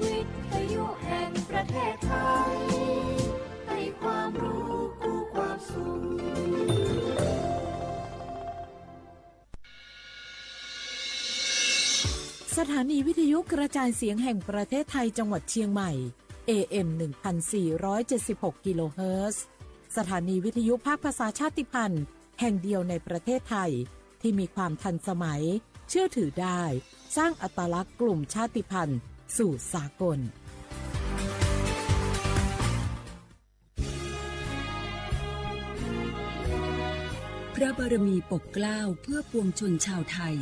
วิทยุแห่งประเทศไทย ให้ความรู้คู่ความสุข สถานีวิทยุกระจายเสียงแห่งประเทศไทยจังหวัดเชียงใหม่ เอ เอ็ม หนึ่งพันสี่ร้อยเจ็ดสิบหก กิโลเฮิรตซ์ สถานีวิทยุภาคภาษาชาติพันธุ์แห่งเดียวในประเทศไทย ที่มีความทันสมัย เชื่อถือได้ สร้างอัตลักษณ์กลุ่มชาติพันธุ์สู่สากล พระบารมีปกเกล้าเพื่อปวงชนชาวไทย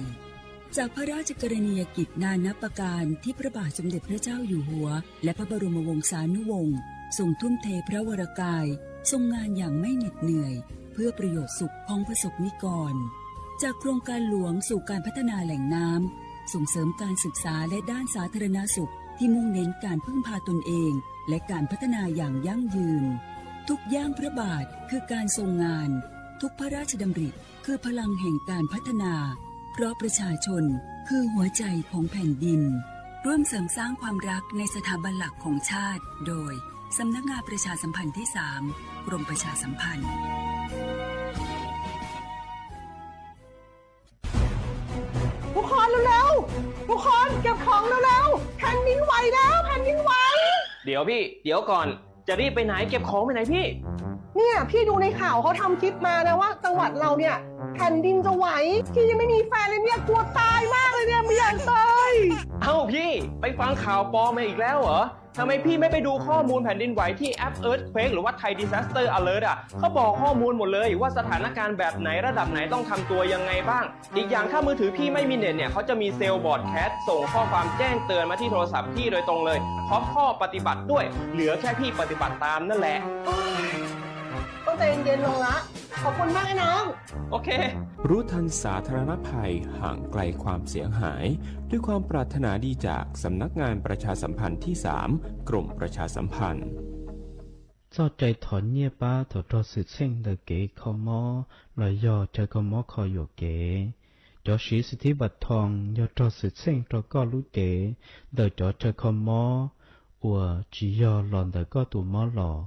จากพระราชกรณียกิจนานับประการที่พระบาทสมเด็จพระเจ้าอยู่หัว และพระบรมวงศานุวงศ์ทรงทุ่มเทพระวรกาย ทรงงานอย่างไม่เหน็ดเหนื่อย เพื่อประโยชน์สุขของประสบนิกร จากโครงการหลวงสู่การพัฒนาแหล่งน้ำ ส่งเสริมการศึกษาและด้านสาธารณสุขที่มุ่งเน้นการพึ่งพาตนเอง และการพัฒนาอย่างยั่งยืน ทุกย่างพระบาทคือการทรงงาน ทุกพระราชดำริคือพลังแห่งการพัฒนา เพราะประชาชนคือหัวใจของแผ่นดิน ร่วมเสริมสร้างความรักในสถาบันหลักของชาติ โดย สำนักงานประชาสัมพันธ์ที่สาม กรมประชาสัมพันธ์ ทุกคนเร็วๆ ทุกคนเก็บของเร็วๆ แผ่นดินไหวแล้ว แผ่นดินไหว เดี๋ยวพี่ เดี๋ยวก่อน จะรีบไปไหน เก็บของไปไหนพี่ เนี่ยพี่ดูในข่าวเขาทำคลิปมานะว่าจังหวัดเราเนี่ยแผ่นดินจะไหว พี่ยังไม่มีแฟนเลยเนี่ยกลัวตายมากเลยเนี่ยไม่อยากตาย เอ้าพี่ ไปฟังข่าวปลอมมาอีกแล้วเหรอ ทำไมพี่ไม่ไปดูข้อมูลแผ่นดินไหวที่แอป Earthquake หรือว่า Thai Disaster Alert อ่ะ เขาบอกข้อมูลหมดเลยว่าสถานการณ์แบบไหนระดับไหนต้องทำตัวยังไงบ้าง อีกอย่างถ้ามือถือพี่ไม่มีเน็ตเนี่ย เขาจะมีเซลล์ broadcast ส่งข้อความแจ้งเตือนมาที่โทรศัพท์พี่โดยตรงเลย พร้อมข้อปฏิบัติด้วย เหลือแค่พี่ปฏิบัติตามนั่นแหละ ต้องใจเย็นๆ ลงละ ขอบคุณมากนะน้อง โอเค รู้ทันสาธารณภัย ห่างไกลความเสียหาย ด้วยความปรารถนาดีจากสำนักงานประชาสัมพันธ์ที่สาม กรมประชาสัมพันธ์ Txoj cai thov nyiaj pab thaum raug xwm txheej ntawm kev kho mob los yog chaw kho mob kho yuam kev. Cov siv xim thib npam thoo yog raug xwm txheej rau koj lub cev ntawm cov chaw kho mob uas tsis yog los ntawm koj tus mob los.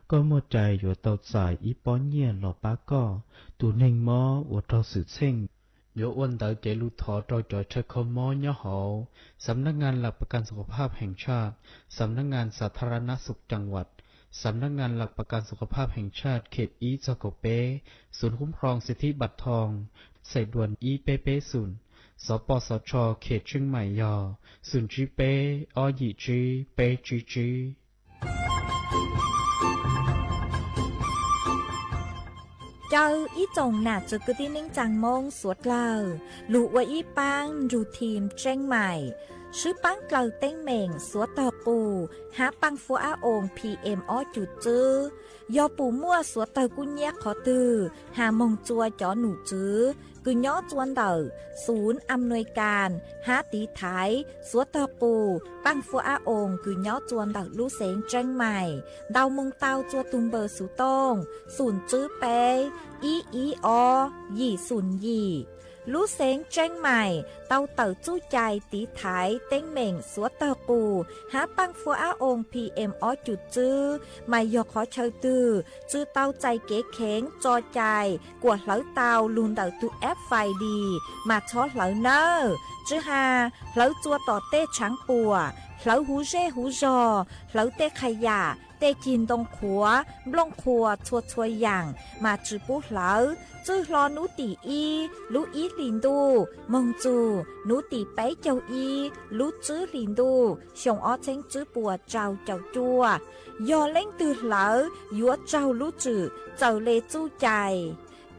Koj muaj cai yuav tau txais ib pob nyiaj los pab koj. Tus neeg mob uas raug xwm txheej yuav ua ntawv cev lus thov rau cov chaw kho mob nyob hauv สำนักงานหลักประกันสุขภาพแห่งชาติ สำนักงานสาธารณสุขจังหวัด สำนักงานหลักประกันสุขภาพแห่งชาติ เขต ib txog เขต peb, ศูนย์คุ้มครองสิทธิบัตรทอง สายด่วน ib peb pebศูนย์, สปสช เขตเชียงใหม่ yog ศูนย์ tsib peb, ob yim tsib, peb tsib tsib. Caw ib tsoom nam txwv kwv tij neej tsaa Moob suav dlawg lug ua ib paab nrug thim Tseeb Maim, swb paab dlawg teeb meem suav tog qus hab paaj fuab ab oos P M ob cum txwb. Yog puas muaj suav tawg kub nyiab qhov twg has moog tsua cov num tswv kws nyob tsua ntawm ศูนย์อำนวยการ hab tiv thaiv suav tog qus paaj fuab ab oos kws nyob tsua ntawm lub xeev Tseeb Maim ntau moog tau tsua tug npawb xuv tooj xoom tswb peb ib ib ob yim xoom yim. Lub xeev Tseeb Maim tau tawm txuj cai tiv thaiv teeb meem suav tog qus hab paaj fuab ab oos P M ob cum txwb mas yog qhov chaw twg tsw tau txais kev kheev tso cai kuas hlawv tau lug ntawm tug app Find Dis mas txhob hlawv nawb. Tsw has hlawv tsua tom tej tshaav puam, hlawv huv zej huv zog, hlawv tej qha yam, tej cig ntoo qhuav, nplooj qhuas txhua txhua yaam mas tsw pub hlawv. Txwj hlo nub tim ib lub ib hlis ntuj moog txug nub tim peb caug ib lub tswb hlis ntuj xyoo ob txheeb tswb puas rau caum cuaj. Yog leej twg hlawv yuav raug lub tswm txawm le txuj cai.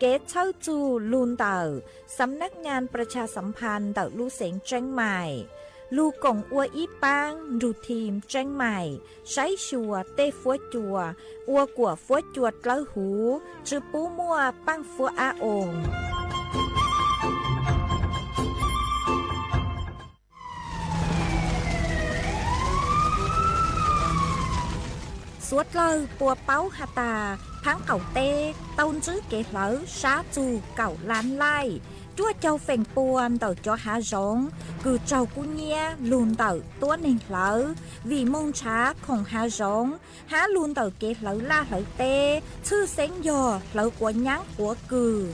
Kev txhawb txug lug ntawm สำนักงานประชาสัมพันธ์ ntawm lub xeev Tseeb Maim. Lug koom ua ib paab nrug thim Tseeb Maim saib xyuas tej fuab cua ua kuas fuab cua dlawb huv, tsw pub muaj paaj fuab ab oos. Suav dlawg puas paub has tas phaab qaum teb tau ntsib kev hlawv sab txug kaum lab laij, Cuaj caug feem pua ntawm cov hav zoov kws raug kub nyiab lug ntawm tuab neeg hlawv vim moog nrhav khoom hav zoov hab lug ntawm kev hlawv laj hlawv teb, tshwj xeeb yog hlawv quav nyaab quav kws.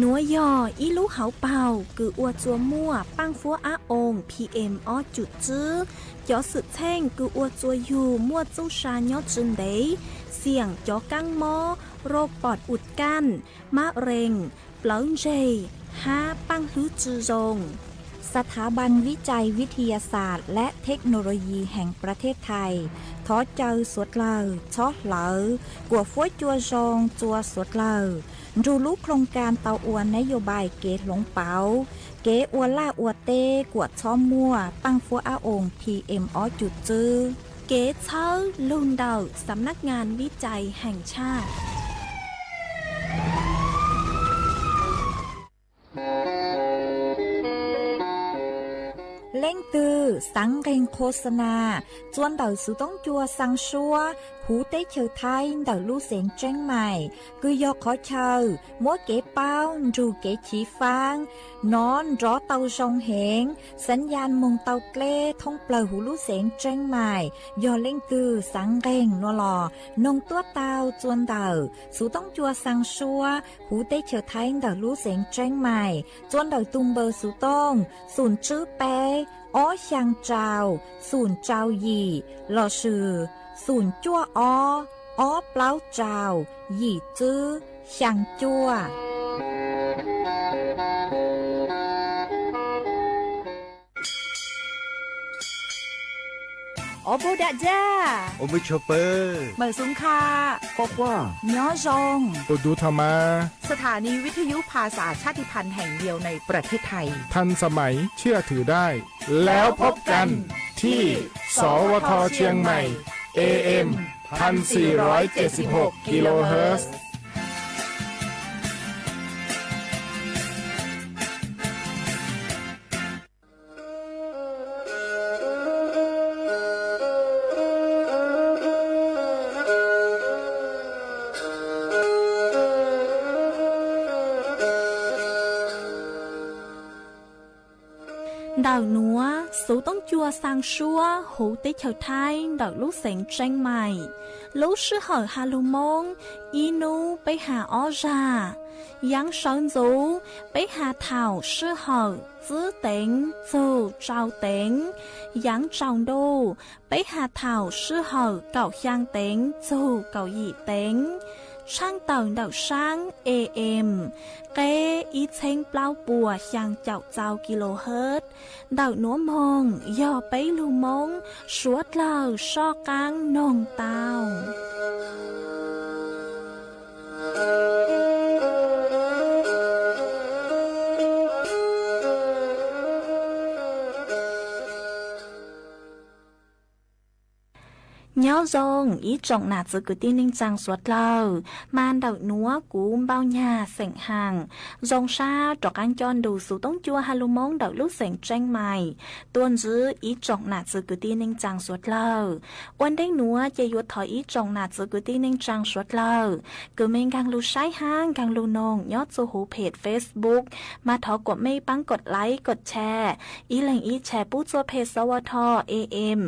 Nuav yog ib lub hauv paug kws ua txua muaj paaj fuab ab oos P M ob cum tswb, cov xwm txheej kws ua txua yug muaj txuj sa nyob tsi ntev, xiam cov kaab mob, rau pom ua kaj, mab rees, plawv ntseg, hab paaj hlwb tsi zoo. ສະຖາບັນວິໄຈວິທະຍາສາດ ແລະ ເທັກໂນໂລຢີ ແຫ່ງປະເທດໄທ ຂໍເຊີາຊາວເມືອງ ເຂົ້າມາ ກວມ Fuab Cua Zoo Cua Suav Dlawg ນຳ Lub Khong Ka Tau Ua Nais Yau Bais Kev Hloov Pauv Kev Ua Laj Ua Teb Kuam Txhob Muaj Paaj Fuab Ab Oos PM Ob Cum Tswb. Kev txhawb lug ntawm ສຳນັກງານວິໄຈແຫ່ງຊາດ. Leej twg xaav nqeeg khos xas nas txuas ntawm xuv toob cua xaa suab huv teb chaws Thaib ntawm lub xeev Tseeb Mais, kws yog qhov chaw muab kev paub nrug kev chiv faab nov nrov tau zoo heev, xaav yas moog tau dleb thoob plawg huv lub xeev Tseeb Mais. Yog leej twg xaav nqeeg nuav los noog tuab tau txuas ntawm xuv toob cua xaa suab huv teb chaws Thaib ntawm lub xeev Tseeb Mais txuas ntawm tug npawb xuv tooj xum tswb peb ob xyaa rau xum rau yim lossis xum cuaj ob ob plaub rau yim tswb xyaa cuaj. Ua pug dam ja, ua mub tshua pawg, mawm xub kha, quaj quaj, nyob zoo, ua dub tho mas. ສະຖານີວິທະຍຸພາສາຊາດຕິພັນແຫ່ງດຽວໃນປະເທດໄທ ทันสมัย เชื่อถือได้ แล้วพบกันที่ สวท เชียงใหม่ เอ เอ็ม พันสี่ร้อยเจ็ดสิบหก กิโลเฮิรตซ์. Ntawm nuav, xuv toob cua xaa suab huv teb chaws Thaib ntawm lub xeev Tseeb Mais. Lub sij hawm ha lug Moob, ib nub peb ha ob zag. Yaav sawv ntxuv, peb ha thaum sij hawm tsib teev txug rau teev. Yaav tsaus ntuj, peb ha thaum sij hawm kaum xyaa teev txug kaum yim teev. Tshaaj tawm ntawm saab A M, qeb ib txheeb plaub puas xyaa caum txau kilohertz. Ntawm nuav moog yog peb lug Moob suav dlawg soj qaab noog tau. Nyob zoo ib tsoom nam txiv kwv tij neej tsaa suav dlawg, mas ntawm nuav kuv Npauj Nyag xeem Haam zoo sab rov qaab coj nrug xuv toob cua ha lug Moob ntawm lub xeev Tseeb Mais tuaj ntsib ib tsoom nam txiv kwv tij neej tsaa suav dlawg. Ua ntej nuav ces yuav thov ib tsoom nam txiv kwv tij neej tsaa suav dlawg kws mej nkaag lug saib hab nkaag lug noog nyob txuj huv phem Facebook, mas thov kuam mej paab kod like kod share, ib leeg ib share pub txuj phem S W T A M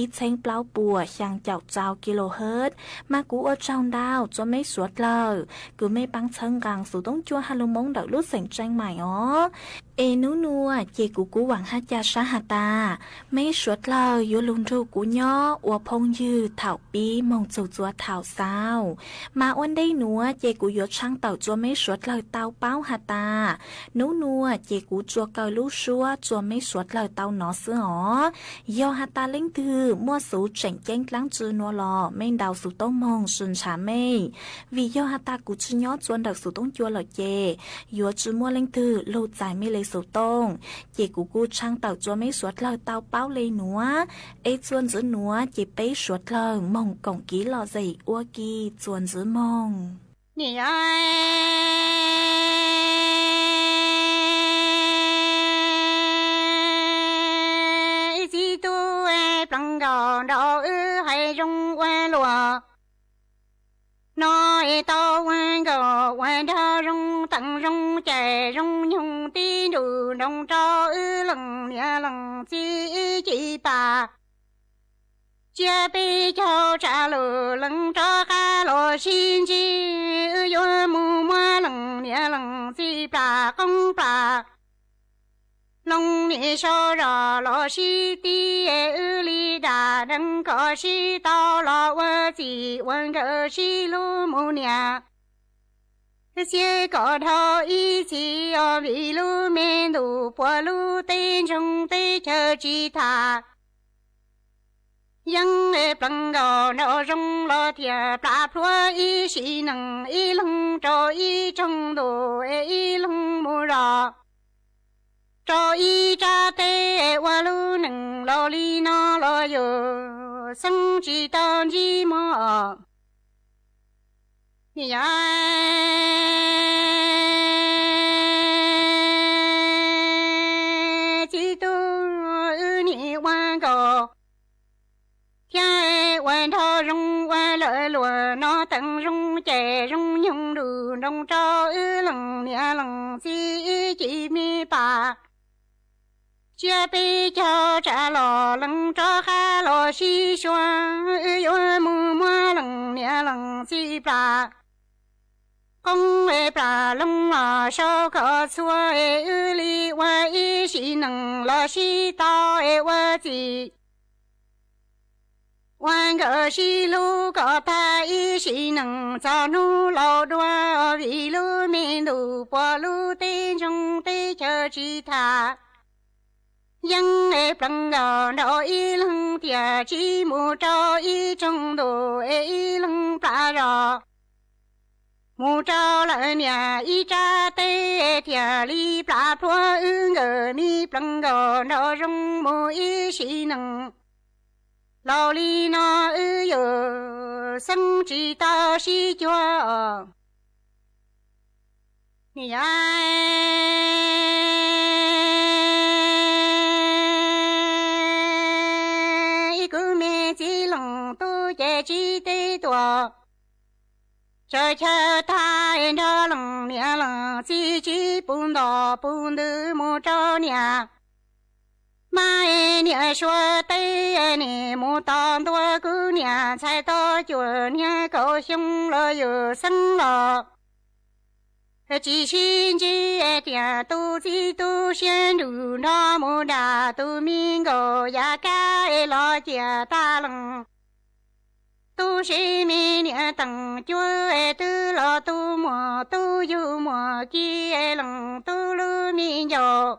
ib txheeb plaub puas xyaa caum txau kilohertz. Mas kuv ua tsaug ntau txuas mej suav dlawg kws mej paab txhawb nqaa xuv toob cua ha lug Moob ntawm lub xeev Tseeb Mais os. Es nub nuav ces kuv kuj vaam hab ca sab has tas mej suav dlawg yuav lug nrug kuv nyob ua phooj ywg thaum pib moog txug txua thaum xaus. Mas ua ntej nuav ces kuv yuav tshaaj tawm txuas mej suav dlawg tau paub has tas, nub nuav ces kuv tsuas kaw lub suab txuas mej suav dlawg tau nov xwb os. Yog has tas leej twg muaj xuv tseem ceeb dlaab tsi nuav los mej ntaus xuv tooj moog sw ntshaw mej, vim yog has tas kuv tsi nyob txuas ntawm xuv toob cua lawm ces yuav tsi muaj leej twg lug txais mej le xuv tooj. Ces kuv kuj tshaaj tawm txuas mej suav dlawg tau paub le nuav. Es txuas ntxiv nuav ces peb suav dlawg moog koom kiv lom zem ua ke txuas ntxiv moog. Ib txhij tub plaab nkaus nrau wb haiv zoo ua luam. No es tau ua nkauj ua nraug zoo teev zoo cais zoo nyoog tib nrus nroo rau wb leej niam leej txiv ib ci pam. Cia peb caug tsa lus lees rov qab los sib ntsib, wb yuav mus muab leej niam leej txiv plam qoob plam loo niam sau zog los sib tib, wb li dam neeg kom sib tau los ua txij ua nkawm sib hlub mus niam. Xiab kom dhau ib txhis os vim lub me ntuj puas lub teb ntsoog teb chaws tsis tham. Yeeb es plees nkaus nraum zoov los thiaj plam plhuav ib sim neej, ib leeg rau ib tsoog ntuj es ib leeg mus zos rau ib rab teb. Ua lub neej laus li no los yus xeeb tsis tau ntsib mog. Niam yau txiv tub, wb nim ua nkauj thiab ua nraug zoo ua lawm luag no teev zoo cais zoo nyoog nrus nroo rau wb leej niam leej txiv ib ci me pam. Cia peb caug tsa los lees rov qab los sib suab, wb yuav mus muab leej niam leej txiv plam qoob es plam loo los sau kom txhua es wb li ua ib sim neej los sib tau es ua txij ua nkawm sib hlub kom tag ib sim neej txog hnub laus dua. Vim lub me ntuj puas lub teb ntsoog teb chaws tsis tham. Yeeb es plees nkaus nraum ib leeg thiaj tsis mus rau ib tsoog ntuj es ib leeg plam zos mus rau lawm niam ib rab teb thiaj li plam plhuav wb nkawm me plees nkaus nraum zoov mus ib sim neej. Laus li no wb yus xeeb tsis tau sib cuag os. Niam yau ib, kuv me txiv leej tub ces tsis teb tuaj, tsaws chaw tag es nrog leej niam leej txiv tsis pub nto pub ntws mus rau niam. Mab es niam suav teb nim mus tos ntua kuv niam ntxhais tau cuaj niag kaum xyoo los yus xeeb los tsis sib ntsib tias tu txiv tu siab nrug nrog mus nram tus me nkaus yav kab es los ciam tag leej. Tub siv me niam teem cuab es twb los tu muam tub yug muam ci es leej tub lub me ncaus.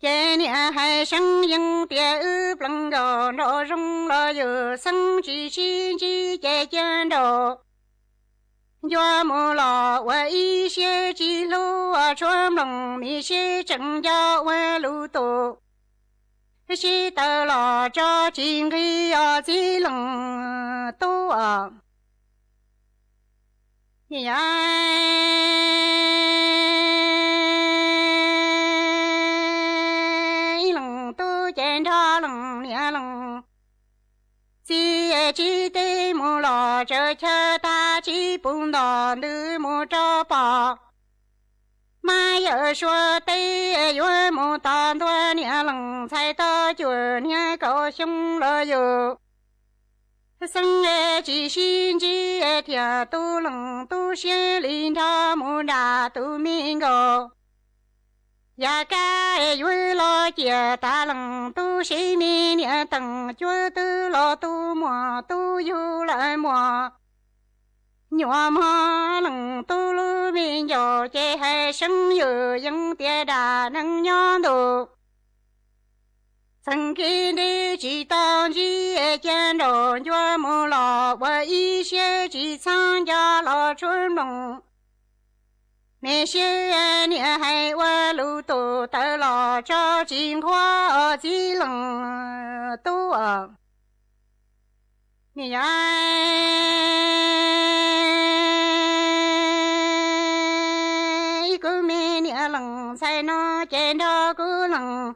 Ces niam hais seeb yees tias wb plees nkaus nraum zoov los yus xeeb tsis sib ntsib ces cia nraum ncua mus los ua ib siab tsis hlub os tshuav nplooj me sib tseem nco ua lus tus sib taws los tso tsis nqig os txiv leej tub os. Niam yau ib leej tub ces nrog leej niam leej txiv tsis teb mus los tsaws chaw tag tsis pub nto ntws mus rau pom. Mab yawm suav teb yuav mus tos ntua niam leej ntxhais tau cuaj niag kaum xyoo los yus xeeb tsis sib ntsib thiaj tu leej tu siab li nrog mus nram tus me nkaus yav kab yuav los ciam tag leej tub siv me niam teem cuab twb los tu muam tub yug lawm muam. Nyuam mog leej tub lub me ncaus ces hais seeb yus yees tias dam neeg nyob ntu txheej kev ntev tsis tau ntsib cia nraum ncua mus los ua ib siab tsis txhob nco los tshuav nplooj me siab niam hais ua lus tus taws los tso tsis nqhuab os txiv leej tub os. Niam yau ib, kuv me niam leej ntxhais no ces nrog kuv leej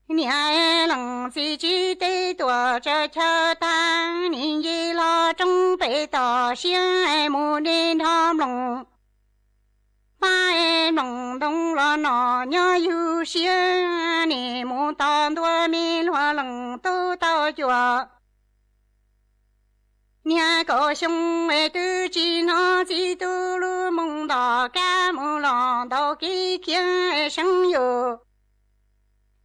Niam lees txiv tsib teb tuam tsaws chaw tag, nim nce hlo roob pem tom siab mus de nrho mloog. Hmab mloog ntoo los nom nyob yug siab, nim mus tos ntua me luag lees tub tau cuam. Niag kaum xyoo twb tsis hnov txiv tub lub moo ntom kab mus los ntaus kev khiav seeb yus.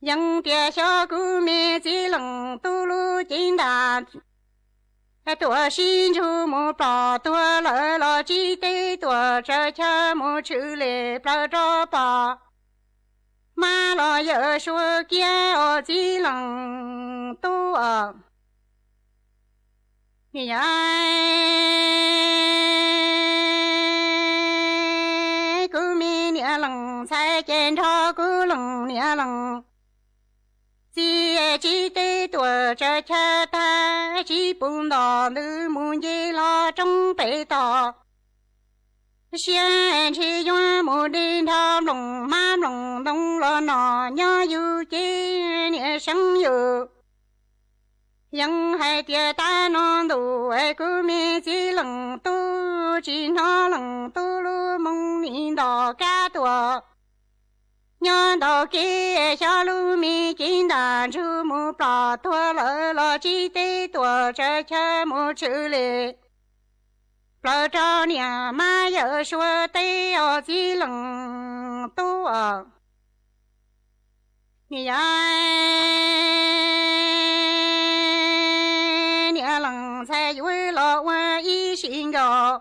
Yeej tias xyov kuv me txiv lees tub lub cev ntam tuam sib ntsug mus plom tuag lawm los tsib teb tuam tsaws chaw mus tshwm lem plaws rau pom. Hmab los yawm suav kiag os txiv lees tub os. Niam, kuv me niam lees ntxhais ces nrog kuv lees niam lees txiv tsib teb tuam tsaws chaw tag, tsib puv ntom ntws mus nce hlo roob pem tom siab, ntshe yuav mus de nrho mloog, hmab mloog ntoo los nom nyob yug ces niam seeb yus. Yeej hais tias tab no ntuj kuv me txiv lees tub tsis hnov lees tub lub moo nim ntom kab tuam. Nyob ntaus kev xyov lub me cev ntam ntsug mus plom tuag lawm los tsib teb tuam tsaws chaw mus tshwm lem plaws rau niam hmab yawm suav teb os txiv lees tub os. Niam, niam lees ntxhais yuav los ua ib sim nkaus.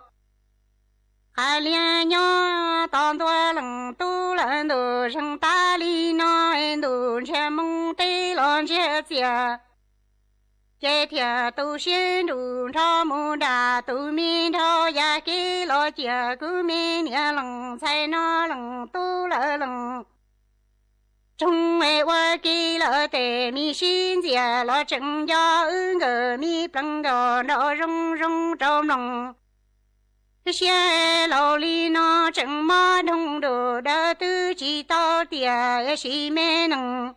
Qas liag nyob tos ntua lees tub lawm ntuj zeeg tas li no, ntuj ntsiag moo teb los ntsiag txias. Ces thiaj tu siab nrus nrho mus nram tus me nraug yaj kev los ciam kuv me niam lees ntxhais no lees tub lawm lees roog ua ke lawm tes me sib ntxias los tseem nco wb nkawd me plees nkaus nraug zoo zoo rau mloog. Siab laus li no tseem mob doog nrus dawb twb tsis tau tiam sis me nees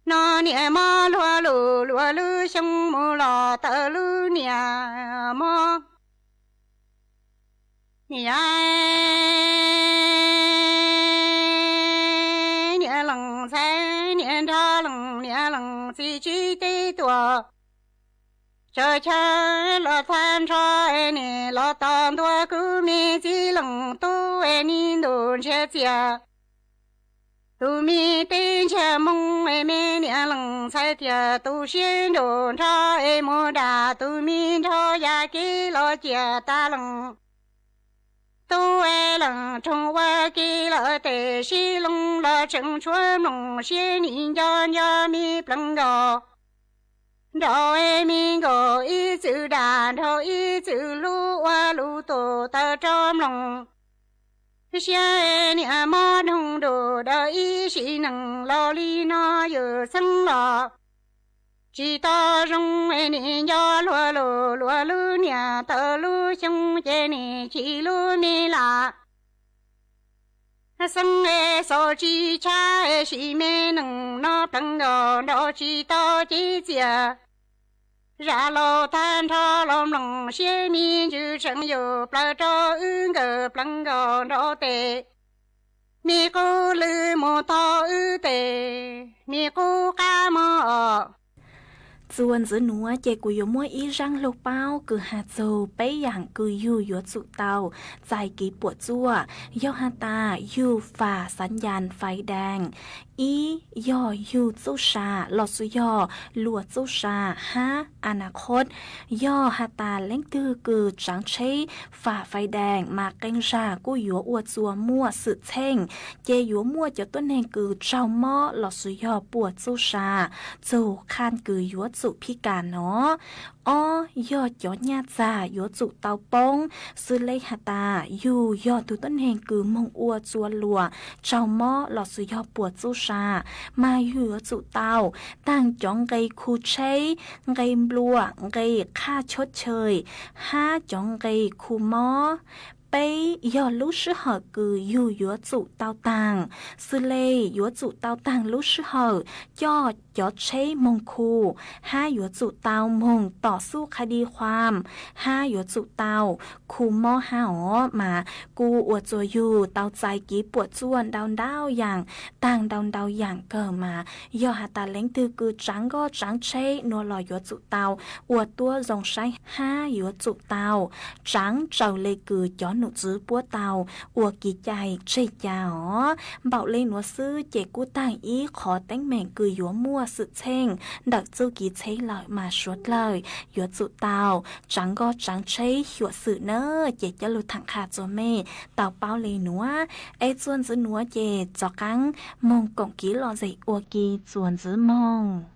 no niam mob luag lus luag lub xyoo mus los tawm lub niam mob. Niam, niam lees ntxhais niam nrog lees niam lees txiv tsib teb tuam tsaws chaw los tag nrho, nim los tos ntua kuv me txiv lees tub es nim ntuj ntsiag txias. Tus me teb ntsiag moo es me niam lees ntxhais thiaj tu siab nrus nrho es mus nram tus me nraug yaj kev los ciam tas lees tub es lees roog ua ke lawm tes sib loo los tseem tshuav mloog siab nim nco nco me plees nkaus nraug es me nkaus ib txwm dag nraug ib txwm hlub ua lus tus taw rau mloog. Siab niam mob doog nrus dawb ib sim nees laus li no yus xeeb los tsis tau zoo, nim nco luag lus luag lub niam tawm lub xyoo ces nim chim lub me lam. Xeeb xaus tsis tshab sim me nees no plees nkaus nraug tsis tau cev txias. Zam laus tag nrho los mloog siab me ntsws tseem yus plaws rau wb nkawd plees nkaus nraug tes. Me qub lwj mus tog wb tes, me qub qab mog os. Txuas ntxiv nuav ces kuv yuav muaj ib zaaj lug paub kws has txug peb yaam kws yug yuav tsum tau txais kev puam tsuaj, yog has tas yug fam xav nyas fais daas. Ib, yog yug txuj sa lossis yog luas txuj sa hab a na khot. Yog has tas leej twg kws tsaav tsheb fam fais daas mas qee zag kuj yuav ua txuas muaj xwm txheej, ces yuav muaj cov tuab neeg kws raug mob lossis yog puam txuj sa txug qhaj kws yuav tsum phij kas no. Ob, yog cov nyaj txag yuav tsum tau poob, xws le has tas yug yog tug tuab neeg kws moog ua txuas luas raug mob lossis yog puam txuj sa, mas yug yuav tsum tau taag cov nqe khu tsheb, nqe nplua, nqe qhaj chov chawj, hab cov nqe khu mob. Peb yog lub sij hawm kws yug yuav tsum tau taag, xws le yuav tsum tau taag lub sij hawm coj cov tsheb moog khu, hab yuav tsum tau moog tom xuj qha di qhuam, hab yuav tsum tau khu mob hab os mas kuv ua txuas yug tau txais kev puam tsuaj ntau ntau yaam, taag ntau ntau yaam kawg mas yog has tas leej twg kws tsaav nkoj tsaav tsheb nuav los yuav tsum tau ua tuab zoo saib hab yuav tsum tau tsaav raws le kws cov num tswv puab tau ua kev cai tseg ca os. Npaum le nuav xwb ces kuj taag ib qhov teeb meem kws yuav muaj xwm txheej ntawm txuj kev txheb lawm mas suav dlawg yuav tsum tau tsaav nkoj tsaav tsheb xyuam xwm na. Ces coj lug thaam qha txuas mej tau paub le nuav, es txuas ntxiv nuav ces rov qaab moog koom kev lom zem ua ke txuas ntxiv moog.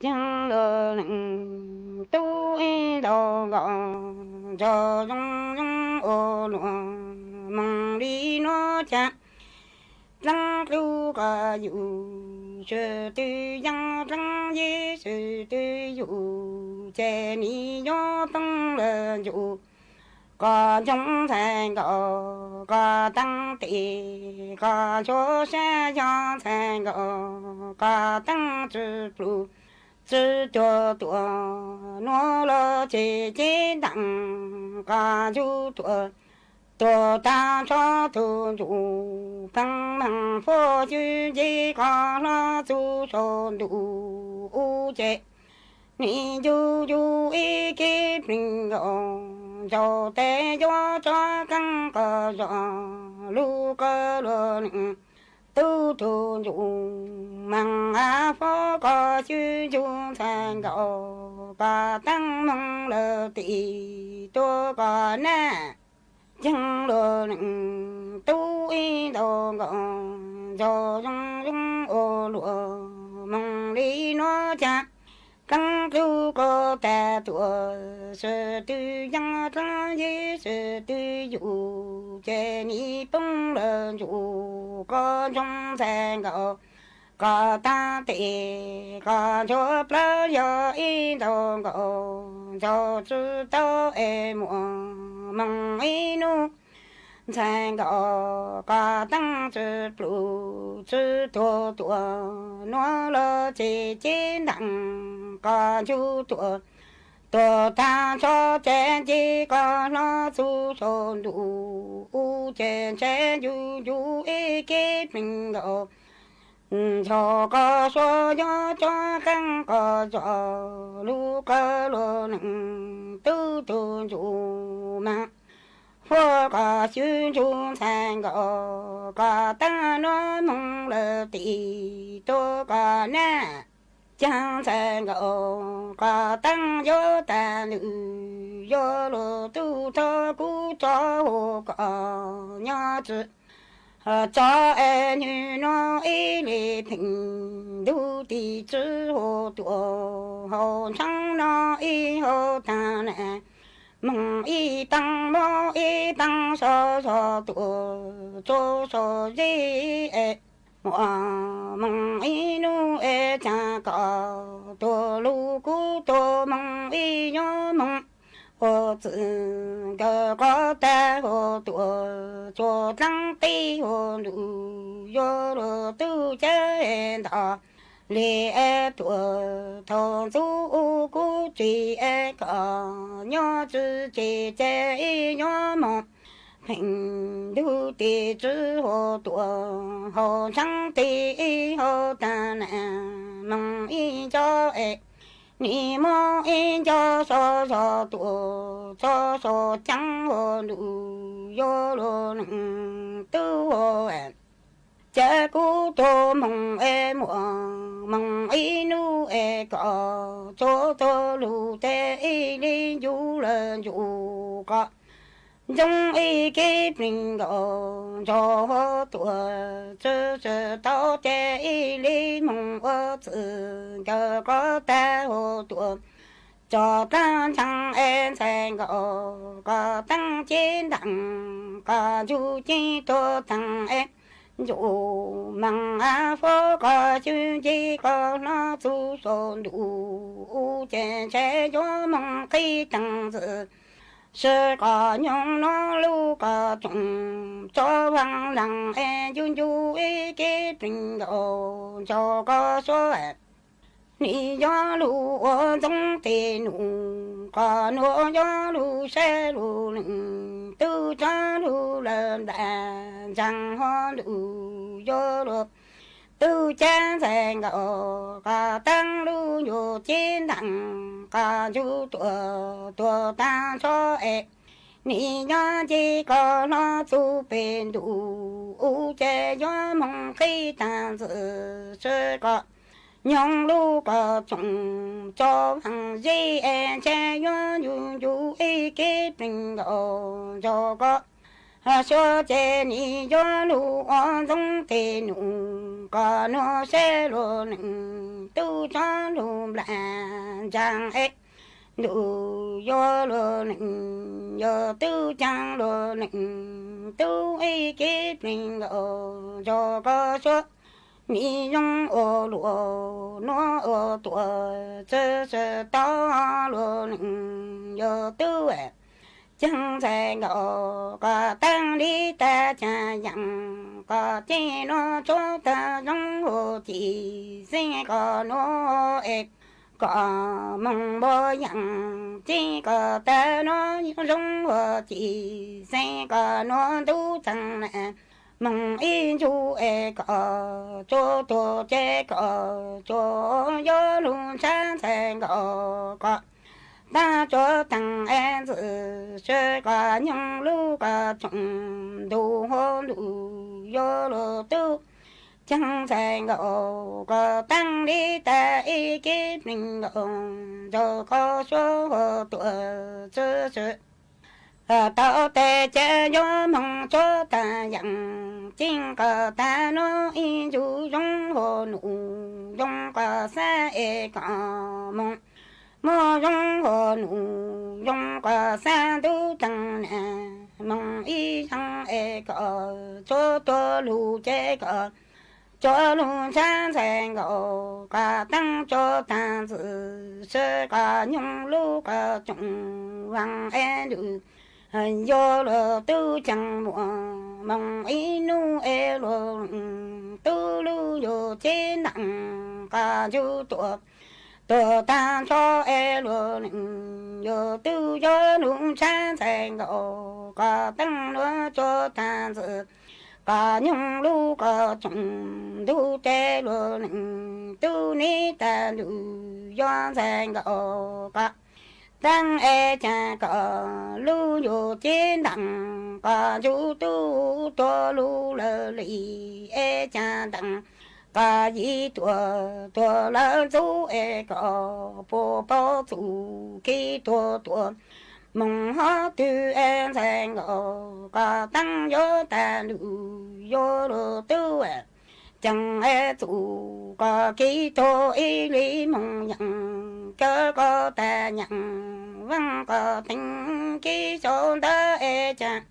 Ceeb lug leej tub ib ntaus nkaus, ntsog zoo zoo ua luaj moog li nuav caag. Dlaab dlub koj yug, swv twg yaam dlaab yig swv twg yug, ces nwg yuav poob lug ntsum koj ntsoog ntxhais nkaus koj taab tes, koj ntsuag sab yog ntxhais nkaus koj taab tsi plug tsi tuag tuaj nuav lug ces ceeb ntaam koj yug tuaj. Tuag taag nrho tug ntsum pheej maag fuab xyw nce koj hlob txug saum ntuj u ces nwg yug yug ib kib plig nkaus, ntsug tes yuav tso kaab koj zog lug koj luag leej tub. Tug ntsum maag av fuab koj xyw ntsug ntxhais nkaus koj taab moog lug tim tuaj koj nab. Ceeb lug leej tub ib ntaus nkaus, ntsog zoo zoo ua luaj moog li nuav caag. Dlaab dlub koj tag tuaj, swv twg yaam dlaab yig swv twg yug, ces nwg poob lug ntsum koj ntsoog ntxhais nkaus koj taab tes, koj ntsuag plawg yog ib ntaus nkaus, ntsug tsi tau es muaj moog ib nub ntxhais nkaus koj taab tsi plug tsi tuag tuaj nuav lug ces ceeb ntaam koj yug tuaj. Tuag taag nrho ces nce koj hlob txug saum ntuj u ces ntshe yug yug ib kib plig nkaus, ntsug koj suav yuav tso kaab koj zog lug koj luag leej tub. Tug ntsum maag fuab koj xyw ntsug ntxhais nkaus koj taab nuav moog lug tim tuaj koj nab. Caag ntxhais nkaus koj taab yuav tag lug, yuav lug tub txhob kub tso huv koj nyob tsi tso es nwg nuav ib le pheej ntug tim tsi huv tuaj. Haus ntshaav nuav ib haus taag na, moog ib taag mob ib taag so so tuaj tso so zig es muaj moog ib nub es caag koj tuag lug kub tuag moog ib nyob moog ua txwm nkawd qov tag huv tuaj txug dlaab teb huv ntuj yuav lug tub caab es ntog le es tuaj thaus ntxuv u kub tsi es koj nyob tsi ces ces ib nyob moog pheej ntug tim tsi huv tuaj. Haus ntshaav tim ib haus taag na, moog ib nco es nwg mob ib nco so so tuaj txog so caag huv ntuj yuav lug leej tub huv. Ces kub tuag moog es muaj moog ib nub es koj txug txug lug tes ib le yug lug ntsug koj ntsoog ib kib plig nkaus ntsug huv tuaj. Tsi tsi tau ces ib le moog ua txwm nkawd qov tag huv tuaj tso dlaab ntshaav es ntxhais nkaus koj taab ceeb ntaam koj yug ceeb tuag taag es ntsum maag av fuab koj xyw nce koj hlob txug saum ntuj u ces ntshe yuav moog qhib taag ntxwv. Sib koj nyoog nuav lug koj tsoom tso vaag laag es yug ncu ib kib plig nkaus ntsug koj suav. Nwg yuav lug ua ntxoov tes num koj nuav yuav lug sab lug leej tub tso lug lawm nplaag ntsaag huv ntuj yuav lug tub caab ntxhais nkaus koj taab lug yug ceeb ntaam koj yug tuaj tuag taag nrho es nwg nyob nce koj hlob txug pem ntuj u ces yuav moog qhib taag ntxwv. Sib koj nyoog lug koj tsoom tso vaag zeb es ntshe yuav yug ncu ib kib plig nkaus ntsug koj Suav ces nim yuav lug ua ntxoov tes num, koj nua seb luag neej tub tsob lug nplas ntsaa es ntuj yuav luag neej, yog tub caag luag neej tub ib kib pleeg nkaus nrug koj Suav. Nim zoo ua luaj nuav ua tuaj txwv sib tau luag neej yog tub caag ntxhais nkaus koj taag li tag chaw yaam koj ces nuav tsuav taag zoo ua ci xeeb koj nuav es koj moog npaum yaam ces koj taag nuav zoo ua ci xeeb koj nuav ntub txeeg na moog ib ntsug es koj tsuav tuag ces koj tsuav yuav lug ntshaw ntxhais nkaus koj taag tsuav taag es ntxwv sib koj nyoog lub koj tsoom ntug huv ntuj yuav luag tub caag ntxhais nkaus koj taag li tag ib kib pleeg nkaus nrug koj Suav ua tuaj txwv sib tau tes ces yuav moog tsuav taag yaam ces koj taag nuav ib ntsug zoo ua num zoo koj xaav es koj moog muaj zoo ua num zoo koj xaav ntub taag na moog ib zaag es koj tsuav tuag lug ces koj tsuav lug ntshaw ntxhais nkaus koj taag tsuav taag ntxwv sib koj nyoog lub koj tsoom vaag es ntuj yuav luag tub caag muaj moog ib nub es luag tub lub yuav cev ntaam koj ntsug tuaj tuag taag nrho es luag neej yuav tub yuav lug ntshaw ntxhais nkaus koj taag nuav tsuav taag ntxwv koj nyoog lub koj tsoom ntug ces luag neej tub nib tag ntuj yuav ntxhais nkaus koj taag es caag koj lub yuav cev ntaam koj ntsug tub tuag lug lawm li es caag ntaam koj yim tuaj tuag lawm ntxub es koj puas paub txuj kev tuag tuaj moog hov twg es ntxhais nkaus koj taag yuav tag ntuj yuav luag tub caag es txuj koj kev tuag ib li moog yaam kawg koj tag yaam vaaj koj teeg kev sau ntawv es caag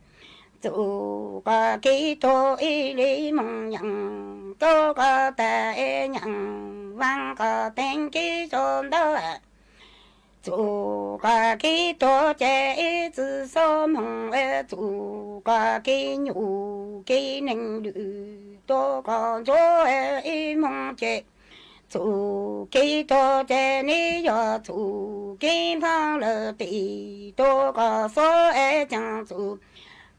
txuj koj kev tuag ib li moog yaam kawg koj tag es yaam vaaj koj teeg kev sau ntawv txuj koj kev tuag ces ib txwv xob moog es txuj koj kev nyuj kev neeg lwm tuaj koj ntsuab es ib moog ces txuj kev tuag ces nib yog txuj kev npab lawm tim tuaj koj xuab es caag txuj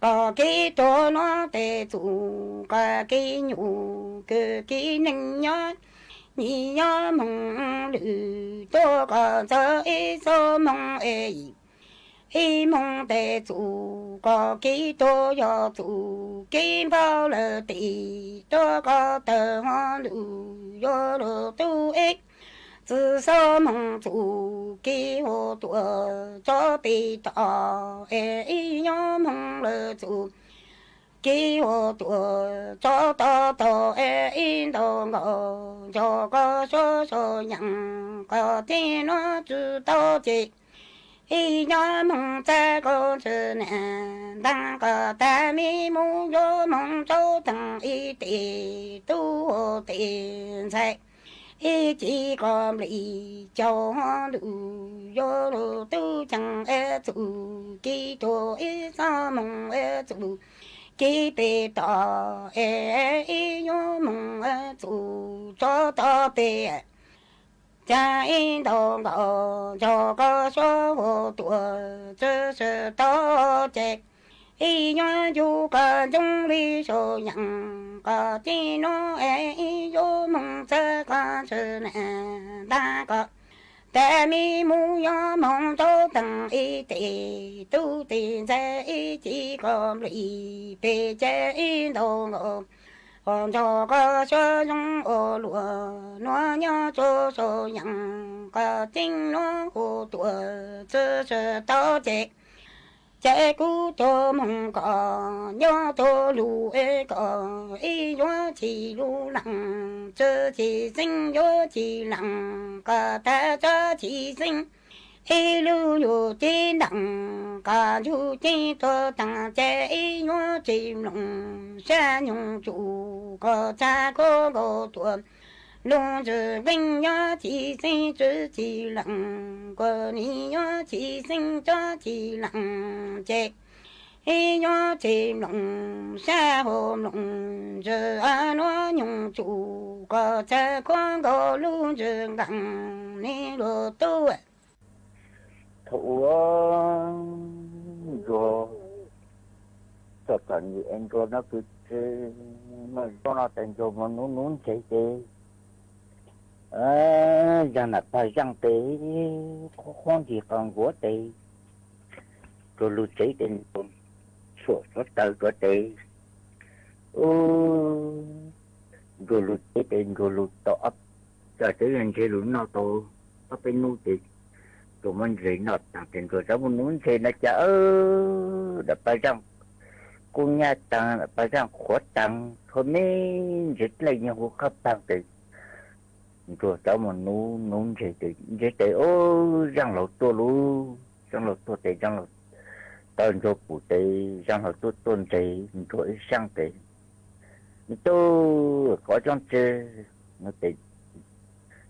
koj kev tuag nuav tes txuj koj kev nyuj kws kev neeg nyob nib yog moog lwm tuaj koj ntxawg ib xob moog es ib moog tes txuj koj kev tuag yog txuj kev npab lawm tim tuaj koj tawg huv ntuj yuav luag tub ib txwv xob moog txuj kev ua tuaj tso pem toj es ib nyob moog lawm txuj kev ua tuaj tso toj tog es ib ntaus nkaus nrug koj Suav sau yaam koj tib nuav tsi tau ces ib nyob moog txawg koj tsi na ntaag koj tag mi mus yuav moog tsuav taag ib tes tub ua tes ntxhais ib ci koj nplij caug huv ntuj yuav luag tub caag es txuj kev tuag ib xob moog es txuj kev pem toj es ib nyob moog es txuj tso tog pem caag ib ntaus nkaus nrug koj Suav ua tuaj tsi sib tau ces ib nyob yug koj ntsoov li sau yaam koj tib nuav es ib yuav moog txawg koj tsi na ntaag koj tag mi mus yuav moog tsuav taag ib tes tub tes ntxhais ib ci koj nplij pem ces ib ntaus nkaus nrug koj Suav zoo ua luaj nuav nyob tsuav sau yaam koj tib nuav ua tuaj tsi sib tau ces Ces kuv tuag moog kom nyob tuag lug es kom ib yuav tsis lug lees, txwv tsis xeeb yuav tsis lees, kom tag txwv tsis xeeb ib lub yug tib ntees, kom ntsug ceeb tuag taag ces ib yuav tsis mloog sab nyoog tsum, kom txag khuab nkaus tuag lug ntswg nqeeb yuav tsis xeeb txwv tsis lees, kom ib yuav tsis xeeb txwv tsis lees ces ib yuav tsis mloog sab hauv mloog ntswg nuav nyoog tsum, kom txag khuab nkaus lub ntswg nqeeb ne luag tub. Thaum ub Ntsuag txom txom nyem es Ntsuag nyob kwv tsi muaj zaub noj tes Ntsuag mus nuv nuv ntseg tes, zaaj nam pag zaaj tes, qhuab qhuab ntsig qos nkuav tes, Ntsuag lug tsev tes Ntsuag xuam xuav taws rua tes, ub, Ntsuag lug tsev tes Ntsuag lug tau ob, txawm teb yog ntseg lug noj tau ob peb nub tes Ntsuag muab ntseg noj taag tes Ntsuag rov mus nuv ntseg na cas nam pag zaaj kub nyab taag, nam pag zaaj qhuav taag, txhua me ntseg dlej nyuag hu qab paag tes Ntsuag rov mus nuv nuv ntseg tes, ntseg tes ub, zaaj laug tuaj lauj, zaaj laug tuaj tes zaaj laug taw Ntsuag pum tes zaaj laug tuaj tuaj ntseg Ntsuag ib zaaj tes, me tub, kov coob tsi, tes,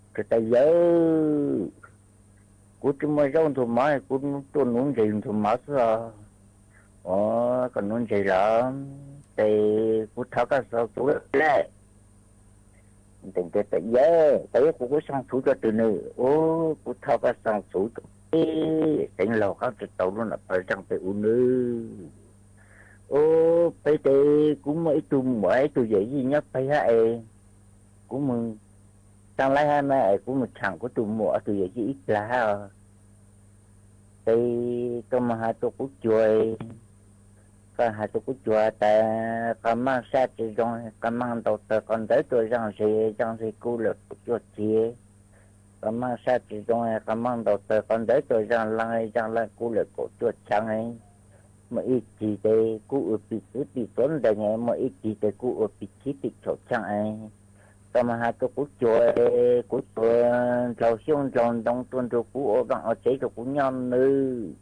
Ntsuag tas yawg, kuv tsi muaj zaub ntxuag mov, kuv tuaj nuv ntseg ntxuag mov xwb os. Ua, koj nuv ntseg los tes kuv thov koj xoo txhuv le. Ntsuag tas yawg, koj yuav kuv kuv xoo txhuv rua twg ne? Ub, kuv thov koj xoo txhuv rua peb Xeev Laug qaab tsi tau lub nam pag zaaj peb ub nub. Ub, peb tes kuv muaj ib tug muam ib tug yawm yij nyob peg hab es, kuv mus taag laib hab na es kuv mus tshaam kuv tug muam ob tug yawm yij ib plag hab os. Tes koj mus has rua kuv cuag, koj has rua kuv cuag tas qhov maaj sab tsi zoo, qhov maaj ntaus tawg qhov ntawd tuaj zaaj zeg, zaaj zeg kub lawm kaum cuaj txhiab. Qhov maaj sab tsi zoo, qhov maaj ntaus tawg qhov ntawd tuaj zaaj leej, zaaj leej kub lawm kaum cuaj txhiab. Muaj ib cig tes kuv ua pim txwv pim tuav ntees, muaj ib cig tes kuv ua pim chiv pim txhaum txhiab es. Koj mus has rua kuv cuag, kuv cuag ndlaug xyoob ndlaug ntoo tuaj nrug kuv ua vaaj ua tsev rua kuv nyob nawb.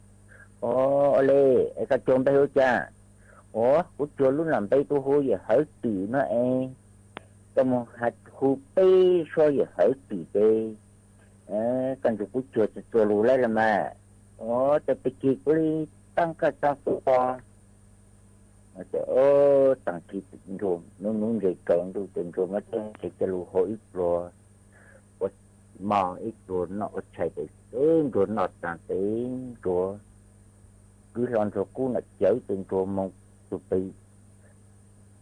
Ua le, es koj cuag npe hu cas? Ua, kuv cuag lub nam npe kuv hu yawm Hawv Twm no es. Koj mus has hu peb suab yawm Hawv Twm tes koj nrug kuv cuag tsi txuag lug laib los mas. Ua, tes pig kig kuv li taab koj txog kuv pog. Taag kig Ntsuag nuv nuv ntseg tsaus ntuj tes Ntsuag muab teb tshais coj lug hau ib pluag, ua mog ib pluag noj ua tshais tes Ntsuag noj taag tes Ntsuag kwv hlo Ntsuag kub nam cawv tes Ntsuag moog tug peg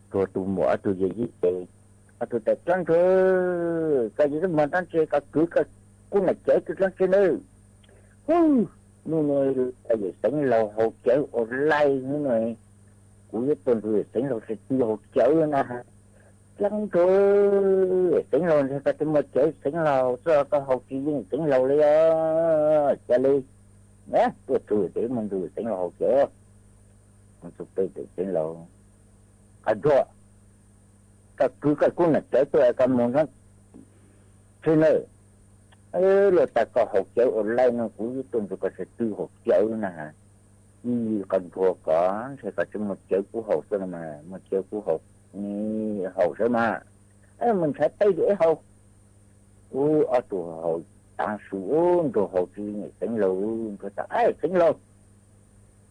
Ntsuag tug muam ob tug yawm yij tes, ob tug tas dlaab Ntsuag, koj yuav muag dlaab tsi, koj kwv koj kub nam cawv rua dlaab tsi nawb. Hu, nub nua yawm Xeev Laug haus cawv ua laij nub nua, kuv yuav tuaj nrug yawm Xeev Laug sib tw haus cawv na. Dlaab Ntsuag, yawm Xeev Laug ntshai koj tsi muaj cawv, Xeev Laug xwb koj haus tsi yeej Xeev Laug li os. Ca le, tuaj txug tes mus nrug yawm Xeev Laug haus cawv. Mus txug peg tes Xeev Laug, Qhov Ntsuag, koj kwv koj kub nam cawv tuaj koj moog tsi na. Luag tas koj haus cawv ua laij no kuv yuav tuaj nrug koj sib tw haus cawv na. Ib, Qhov Ntsuag, koj ntshai koj tsi muaj cawv kuv haus xwb no mas, muaj cawv kuv haus, haus sawv mas. Mus nrhav teb rua wb haus. Ub, ob tug haus taav su, ub, Ntsuag haus tsi yeej Xeev Laug. Ntsuag tas, Xeev Laug,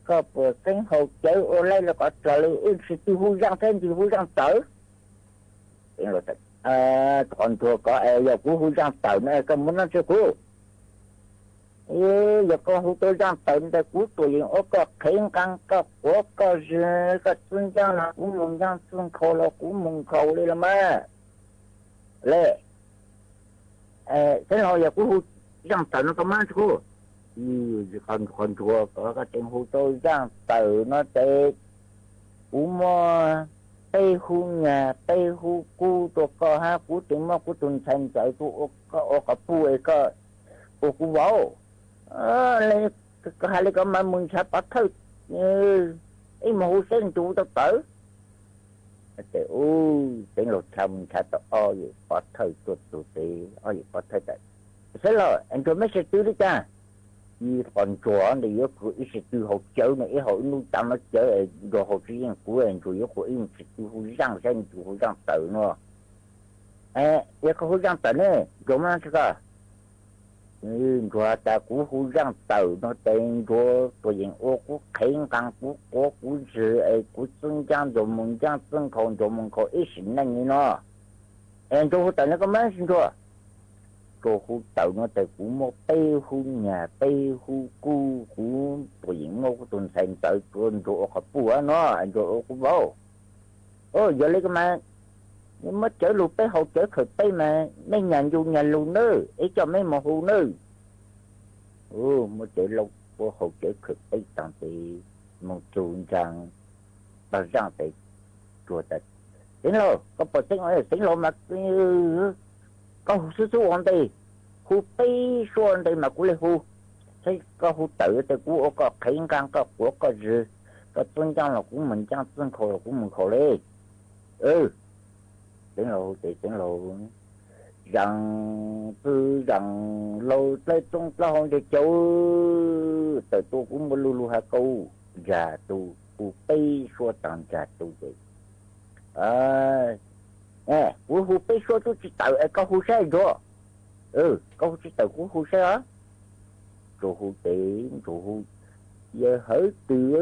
koj puas xeeb haus cawv ua laij los koj txog le wb sib tw hu zaaj teb ntsis hu zaaj tawv. Xeev Laug tas, Qhov Ntsuag, koj es yog kuv hu zaaj tawv no koj muab noj tseg kuv. Yog koj hu tau zaaj tawv ntawd kuv tuam yeem ua koj qhev nqaa, koj quav koj zig, koj txub ncaab los kuv moog ncaab, txub nkhaus los kuv moog nkhaus li los mas. Le, Xeev Laug, yog kuv hu zaaj tawv no koj muab noj tseg kuv. Qhov Ntsuag, koj tseem hu tau zaaj tawv no tes kuv muaj peb hub nyag peb hub kub rua koj hab kuv tseem muab kuv tug ntxhais ntxawm rua koj ua quas puj es koj ua kuv vauv. Le, koj has le koj mas mus nrhav pov thawj Ib mus hu saib Ntsuag tau tawv. Ces ub, Xeev Laus ntshaw mus ntshaw tau ob yim pov thawj tuaj txug tes, ob yim pov thawj tas, Xeev Laus, es Ntsuag meb sib tw li cas? Ib qho Ntsuag ntawd yuav khuv ib sib tw haus cawv no, ib haus ib hnub tav no cawv es Ntsuag haus tsis yeej kuv, Ntsuag yuav khuv ib sib tw hu zaaj saib Ntsuag hu zaaj tawm no. Yog koj hu zaaj tawm ne, Ntsuag muab tsi koj. Ntsuag tas kuv hu zaaj tawm no ces Ntsuag tuam yeem ua kuv qhev nqaa, kuv quav kuv zwg es kuv txwb ncaab Ntsuag moog ncaab, txwb nkhaus Ntsuag moog nkhaus ib sim neej li no. Es Ntsuag hu tawm no koj mab tsi Ntsuag? Ntsuag hu tawm no ces kuv muab peb hub nyag peb hub kub, kuv tuam yeem muab kuv tug ntxhais ntxawv rua Ntsuag ua qhov puj no, Ntsuag ua kuv vauv. Yog li koj mas muab cawv lug peb haus cawv khawm peb mas meb nyag ncu nyag lug nawb, ib coj meb moog hu nawb. Muab cawv lug peb haus cawv khawm peb taag tes moog txug nraag pag zaaj tes Ntsuag tas, Xeev Laus, koj pom Xeev Laus, Xeev Laus mas koj hu xub xub ua ntej, hu peb suab ua ntej mas kuv le hu. Saib koj hu tawm tes kuv ua koj qhev nqaa, koj quav koj zwg, koj txwb ncaab los kuv moog ncaab, txwb nkhaus los kuv moog nkhaus le. Xeev Laus hu tes Xeev Laus zaam txwg zaam laug dlawb txoob dlawb hau ntseg cau, tawm tuaj kuv muaj lug lug has kau, ntsag tu, hu peb suab taag ntsag tu tes, kuv hu peb suab tub tsi tawm es koj hu saib Ntsuag. Koj hu tsi tawm kuv hu saib os. Ntsuag hu tes Ntsuag hu, yawg hawv twg,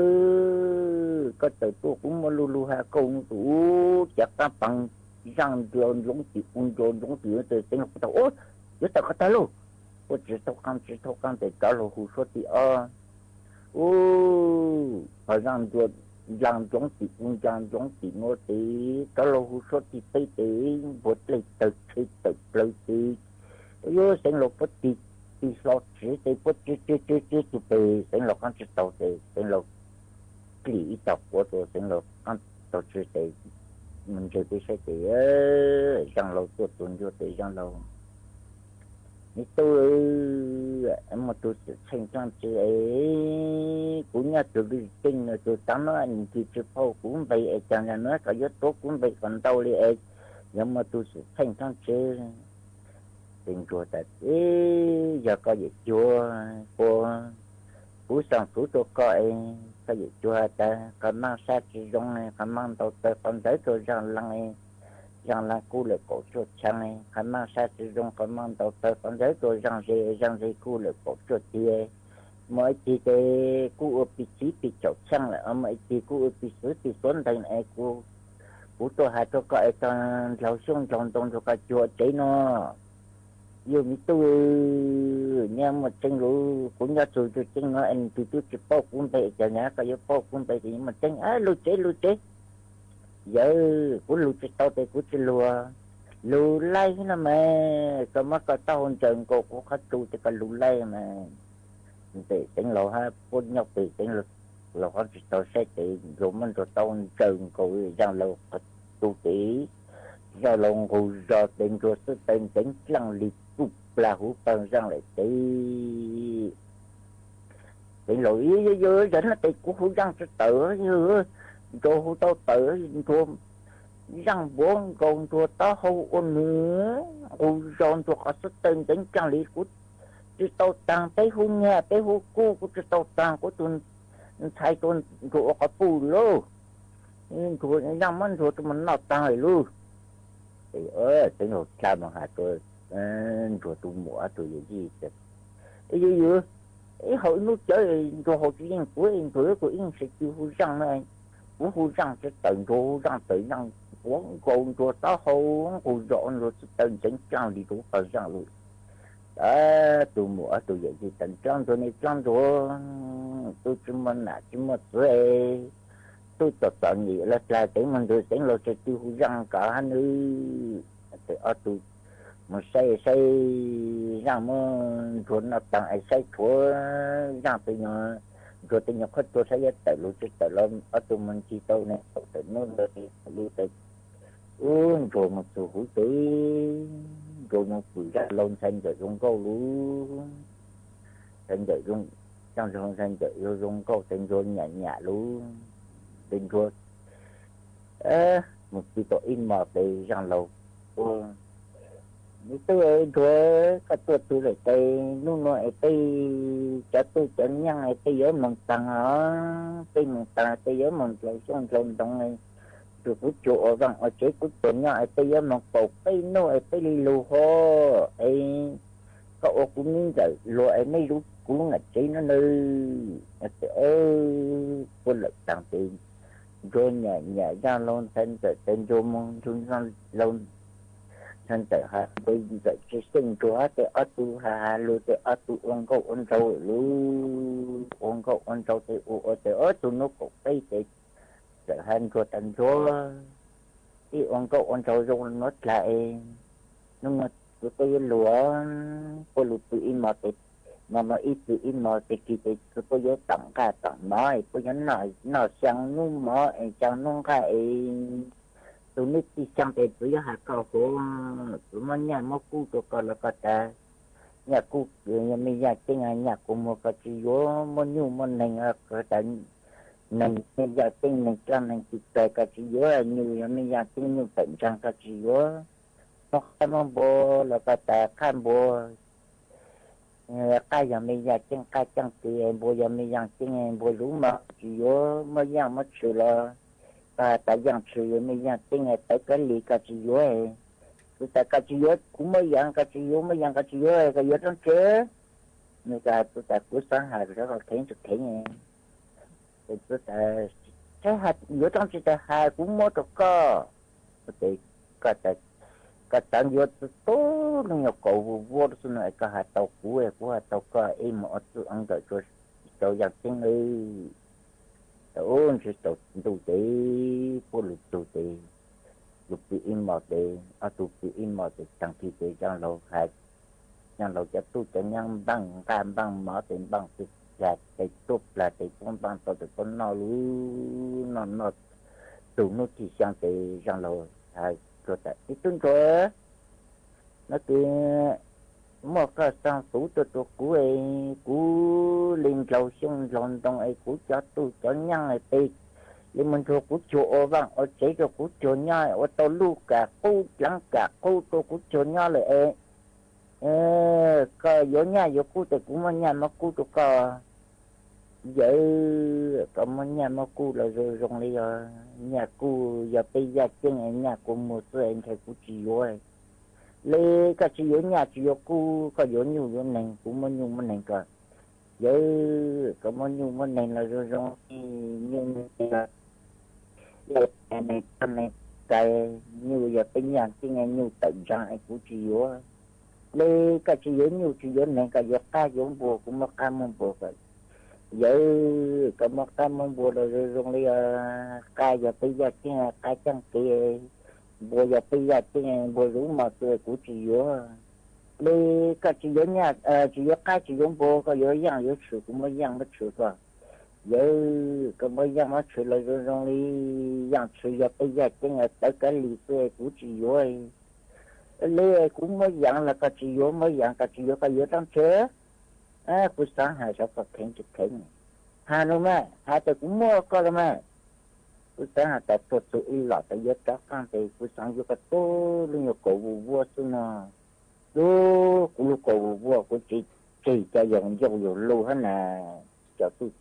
koj tawm tuaj kuv muaj lug lug has kau, tus ub cav qaab paag zaaj ntsoov tim u ntsoov tim u tes Xeev Laus tau, yuav tawm qhov tag lug. Ua tsi tau qaab tsi tau qaab tes rov lug hu suab tim ob. Ub, pag zaaj ntsoov tim u ntsoov tim nuav tes rov lug hu suab tim peb tes npua dlej tawg tshe tawm plawg tes, yuav Xeev Laus puab tig, tig hlo tsiv tes puab tsiv tsiv tsiv tsiv tug peg Xeev Laus qaab tsi tau tes Xeev Laus klim ib tog quav rua Xeev Laus qaab tau tsi tes, mus ntseeg peb saib tes Zaaj Laus tuaj txug ntua tes Zaaj Laus, me tub, muaj tug xwm txheej dlaab tsi es kuv nyob tug lub tseej no tug tav no nws tsi paub kuv npe es caag nua koj yuav tuav kuv npe kom ntau li es yog muaj tug xwm txheej dlaab tsi. Tes Ntsuag tas, yog koj yawm cuag, kuv xaam xuv rua koj es koj yawm cuag has tas qhov maaj sab tsi zoo, qhov maaj ntaus taw qhov ntawd rua Zaaj Laas, Zaaj Laas kuj lawm kaum cuaj chaa, qhov maaj sab tsi zoo, qhov maaj ntaus taw qhov ntawd rua Zaaj Ze, Zaaj Ze kuj lawm kaum cuaj ceg. Muaj ib ceg tes kuj ua pig txiv pig caum chaa lawm, muaj ib ceg kuj ua pig xuv pig xuav nteeg es kuv tuaj has rua koj es tog ndlaug xyoob ndlaug ntoo rua koj cuag tsev no. Yog me tub, nyob muaj tseeb lug, kuv nyob txug tug tseej no es nws tug tub tsi paub kuv npe es caag nua koj yuav paub kuv npe tes yuav muaj tseeb. Lug tsev lug tsev. Yawg, kuv lug tsi tau tes kuv tsi lug. Lug laij no mas koj muab koj taub hau ntsaws nkaus kuv qhov tsu tes koj lug laij mas. Tes Xeev Laus hab puab nyob peg Xeev Laus qhov tsi tau saib tes Ntsuag muab Ntsuag taub hau ntsaws nkaus Zaaj Laus qhov tsu tes Zaaj Laus nqug zog tes Ntsuag xwb taw ntxeev dlaaj li tsuj plag huv pawg Zaaj lawm tes Xeev Laus, yog yog zag no tes kuv hu Zaaj tsi tawm, yog Ntsuag hu tau tawm, Ntsuag Zaaj npuav nkaus Ntsuag taub hau ua nws nqug zog Ntsuag qhov xwb taw ntxeev dlaaj li kuv tsi tau taag, peb hu nyag peb hu kub kuv tsi tau taag, kuv tug ntxhais rua Ntsuag ua qhov puj lauj. Ntsuag Zaaj muab Ntsuag rua moog noj taag lawm lauj. Tes Xeev Laus dlha moog has rua Ntsuag tug muam ob tug yawm yij tas, yog yog ib haus ib nub cawv Ntsuag haus tsi yeej kuv, Ntsuag yuav kuv ib sib tw hu Zaaj na. Kuv hu Zaaj tsi tawm Ntsuag hu Zaaj tawm, Zaaj npuav nkaus Ntsuag taub hau nqug zog Ntsuag xwb taw ntxeev dlaaj li rua pawg Zaaj lawm. Tus muam ob tug yawm yij tas, dlaab Ntsuag ne dlaab Ntsuag, tub tsi muaj nam tsi muaj txwv, tub txom txom nyem los dlaag tev moog ntug Xeev Laus tsi tw hu Zaaj kov hab nawb. Tes ob tug moog saib saib Zaaj muab Ntsuag noj taag es saib tshuav Zaaj tes nyuag, Ntsuag tes nyuag qhuab tsua saib yuav tawm lug tsi tawm los ob tug moog ncig tau ne thaum tawm nub ntawd lug tas, ub, Ntsuag moog txug huv tes Ntsuag moog pum Zaaj Laus ntxhais Ncawm Zoo nkauj lug. Ntxhais Ncawm Zoo, Zaaj Laug ntshai Ntxawm yuav zoo nkauj tes Ntsuag nyam nyam lub tes Ntsuag mus txij tau ib mos tes Zaaj Laug ua, me tub Ntsuag, koj tuaj txug lawm tes hnub no es peb cov tub cov nyaab es peb yuav moog taag os, peb moog taag peb yuav moog dlaus xyoob dlaus ntoo, tug kuv cuag ua vaaj ua tsev kuv cuag nyob es peb yuav moog kaum peb nub es peb li lug hov es koj ua kuv me ntxawm luag es neb zub kuv lub nam tsev no nawb. Puab lawm taag tes Ntsuag nyam nyam Zaaj Laug ntshai Ntxawm tes Ntsuag moog nrug Zaaj Laug ntshai Ntxawm has tes Ntxawm tsi xyeej Ntsuag hab tes ob tug has has lug tes ob tug ua nkauj ua nraug lug, ua nkauj ua nraug tes ua ua tes ob tug nub kaum peb tes Ntxawm has Ntsuag tas Ntsuag, ib ua nkauj ua nraug zoo nuav dlaag es nub nua txug tuaj yuav lug, puab lug pw ib mos tes, mos mos ib pw ib mos tes kis tes txug tuaj yuav toom nqaj toom mov es puab yuav noj xyaa nub mov es xyaa nub nqaj es tug nub txij xyaa tes txug yuav has koj huv, txug muab nyaj muab kub rua koj los koj tas nyaj kub yog me yaaj ceeb, nyaj kua muag koj tsi yuav, muab nyuj muab neeg tas neeg me yaaj ceeb neeg dlaab neeg txi txais koj tsi yuav, nyuj yog me yaaj ceeb nyuj tawm ntsaag koj tsi yuav, muab qab muab npua los koj tas qab npua, qab yog me yaaj ceeb qab caaj tes, npua yog me yaaj ceeb npua zuv mog tsi yuav, muab yaaj muab tshwm los koj tas yaaj tshwm yog me yaaj ceeb tawv kab lis koj tsi yuav, txug tas koj tsi yuav kuv muab yaaj koj tsi yuav, muab yaaj koj tsi yuav koj yuav rooj tsi? Nws tas txug tas kuv xaav has rau koj kheev tsi kheev, yuav rooj tsi tas has kuv muab rau koj. Koj xaav yuav txug tub lub nyuag kaus vus vuab xwb no es koj has tau kuv, kuv has tau koj, ib mus ua txuj eev ntawm rau yaaj ceeb lawm. Tau ub ntshe tsaus ntuj tes puab lug txug tes lug pw ib mos tes ob tug pw ib mos tes taag kis tes Zaaj Laug has, Zaaj Laug cov tub cov nyaab npaaj nqaj npaaj mov tes npaaj txug plag tes tuab plag tes puab npaaj tau tes puab noj lug noj noj txug nub txij xyaa tes Zaaj Laug has rua tas ib tub Ntsuag, no tes muaj koj xaa xuv tuaj rua kuv, kuv li ndlaug xyoob ndlaug ntoo es kuv cov tub cov nyaab tes li mus nrug kuv cuag ua vaaj ua tsev rua kuv cuag nyob, ua tau luj kam qub dlaav kam qub rua kuv cuag nyob lawm es koj yuav nyaj yuav kub tes kuv muab nyaj muab kub rua koj. Yawg, koj muab nyaj muab kub los zoo zoo li os, nyaj kub yog peb yaj ceeb, nyaj kua muag xwb ntshai kuv tsis yuav li. Koj tsis yuav nyaj tsis yuav kub, koj yuav nyuj yuav neeg, kuv muab nyuj muab neeg koj. Yawg, koj muab nyuj muab neeg los zoo zoo li, nyuj neeg, neeg txaj neeg tais, nyuj yog peb yaj ceeb, nyuj tawm ntsaag es kuv tsis yuav li. Koj tsis yuav nyuj tsis yuav neeg, koj yuav qab yuav npua, kuv muab qab muab npua koj. Yawg, koj muab qab muab npua los zoo zoo li os, qab yog peb yaj ceeb, qab caaj tes, npua yog peb yaj ceeb, npua zuv mos xwb kuv tsis yuav li. Koj tsis yuav nyaj tsis yuav qab tsis yuav npua, koj yuav yaaj yuav tshwm, kuv muab yaaj muab tshwm koj. Yawg, koj muab yaaj muab tshwm los zoo zoo li, yaaj tshwm yog peb yaj ceeb, tawv kab lis xwb kuv tsis yuav li. Kuv muab yaav los koj tsis yuav, muab yaav koj tsis yuav, koj yuav rooj tsi? Kuv xaav has saib koj kheev tsis kheev. Has los mas, has tas kuv muab koj los mas. Kuv xaav has tas tuaj txug ib los tas yuav rov qaab tes kuv xaav yuav koj tub lub nyuag kaus vus vuab xwb no. Lub, kuv lub kaus vus vuab kuv tsis tseg cov yawg ncauj yawg lug hab na. Cov tub,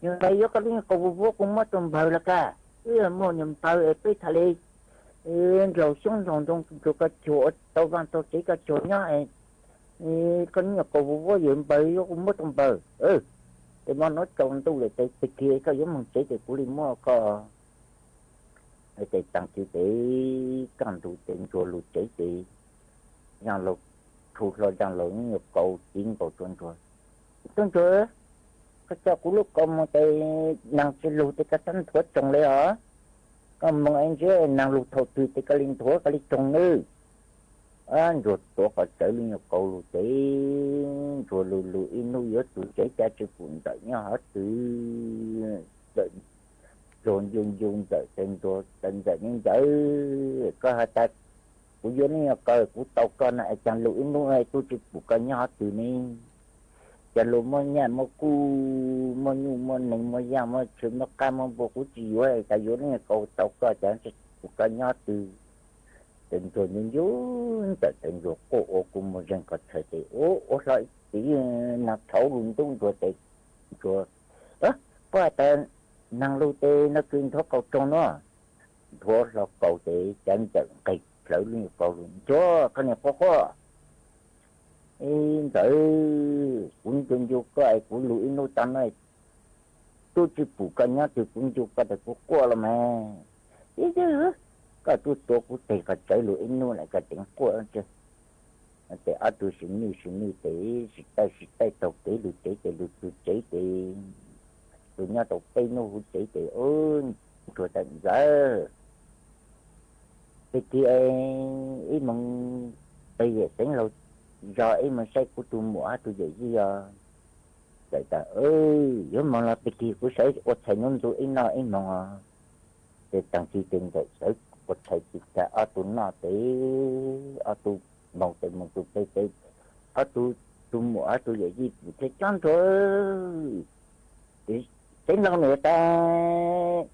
yog tas yuav koj lub nyuag kaus vus vuab kuv muab rua npawg los kag. Wb muaj nyuag npawg es peb txhad li ndlaug xyoob ndlaug ntoo rua koj cuag ua tau vaaj tau tsev koj cuag nyob es koj lub nyuag kaus vus vuab yawg npawg yuav kuv muab rua npawg. Tes mog nuav tsaus ntuj lawm tes tag kis koj yuav moog tsev tes kuv li muab koj. Tes taag kis tes kaj ntug tes ntsuag lug tsev tes Zaaj Laug, rhu hlo Zaaj Laug lub nyuag kaus tiv nkaus rua ntsuag. Tub ntsuag, koj coj kuv lub kaus moog tes naag tsi lug tes koj txhob nthuav tsoog li os. Koj moog es ntsia naag lug thaum twg tes koj li nthuav koj li tsoog nawb. Ntsuag tuav qhov tsawv lub nyuag kaus lug tes ntsuag lug lug ib nub yuav txug tsev cas tsi pum Ntxawm nyob hov twg. Ntsuag ncu ncu Ntxawm tes Ntxawm, Ntxawm, Ntxawm, koj has tas kuv yuav lub nyuag kaus kuv tau koj no es caag lug ib nub tub tsi pum koj nyob hov twg ne? Cov luag muaj nyaj muaj kuj, muaj nyuj muaj nees, muaj yaaj muaj tshw, muaj qab muaj npua, kuv tsis yuav, xav yuav lub nyuag kaus tau koj, cas kuv koj nyob twg. Ces ntsuag ncu ncu ntawm tes ntsuag quaj ua kuv mus zeeg qhov txhais tes ua ua hlo ib tis, nag tshauv lug ntub ntsuag tes ntsuag, puab has tas nag lug tes no kws nthuav kaus roog no. Nthuav hlo kaus tes cav ntxawm nqeg plawv lub nyuag kaus lug, ntsuag koj niag quaj quaj. Ib ntxawm, kuv ncu ncu koj es kuv lug ib nub taag no, tub tsi pum koj nyob twg, kuv ncu koj tas kuv quaj los mas. Ib yawg, koj tub tuav kuv teg qhov txawv lug ib nub lawm koj tseem quaj. Ces ob tug sis nwj sis nwj tes sis taij sis taij taug kev lug tsev tes lug txug tsev tes, lug nyob tau peb nub huv tsev tes ntsuag tas ntxawm, pig kig ib moog, pig yawm Xeev Laug zog ib moog saib kuv tug muam hab tug yawm yij os. Ntxawm tas yuav moog los pig kig kuv sawv ua tshais nub ntu ib noj ib moog os. Ces taag kig tes ntxawm sawv ua tshais txug tag ob tug noj tes, ob tug moog tes moog tug peg tes, ob tug, tug muam ob tug yawm yij pum thiaj cob ntsuag. Xeev Laug nws tas,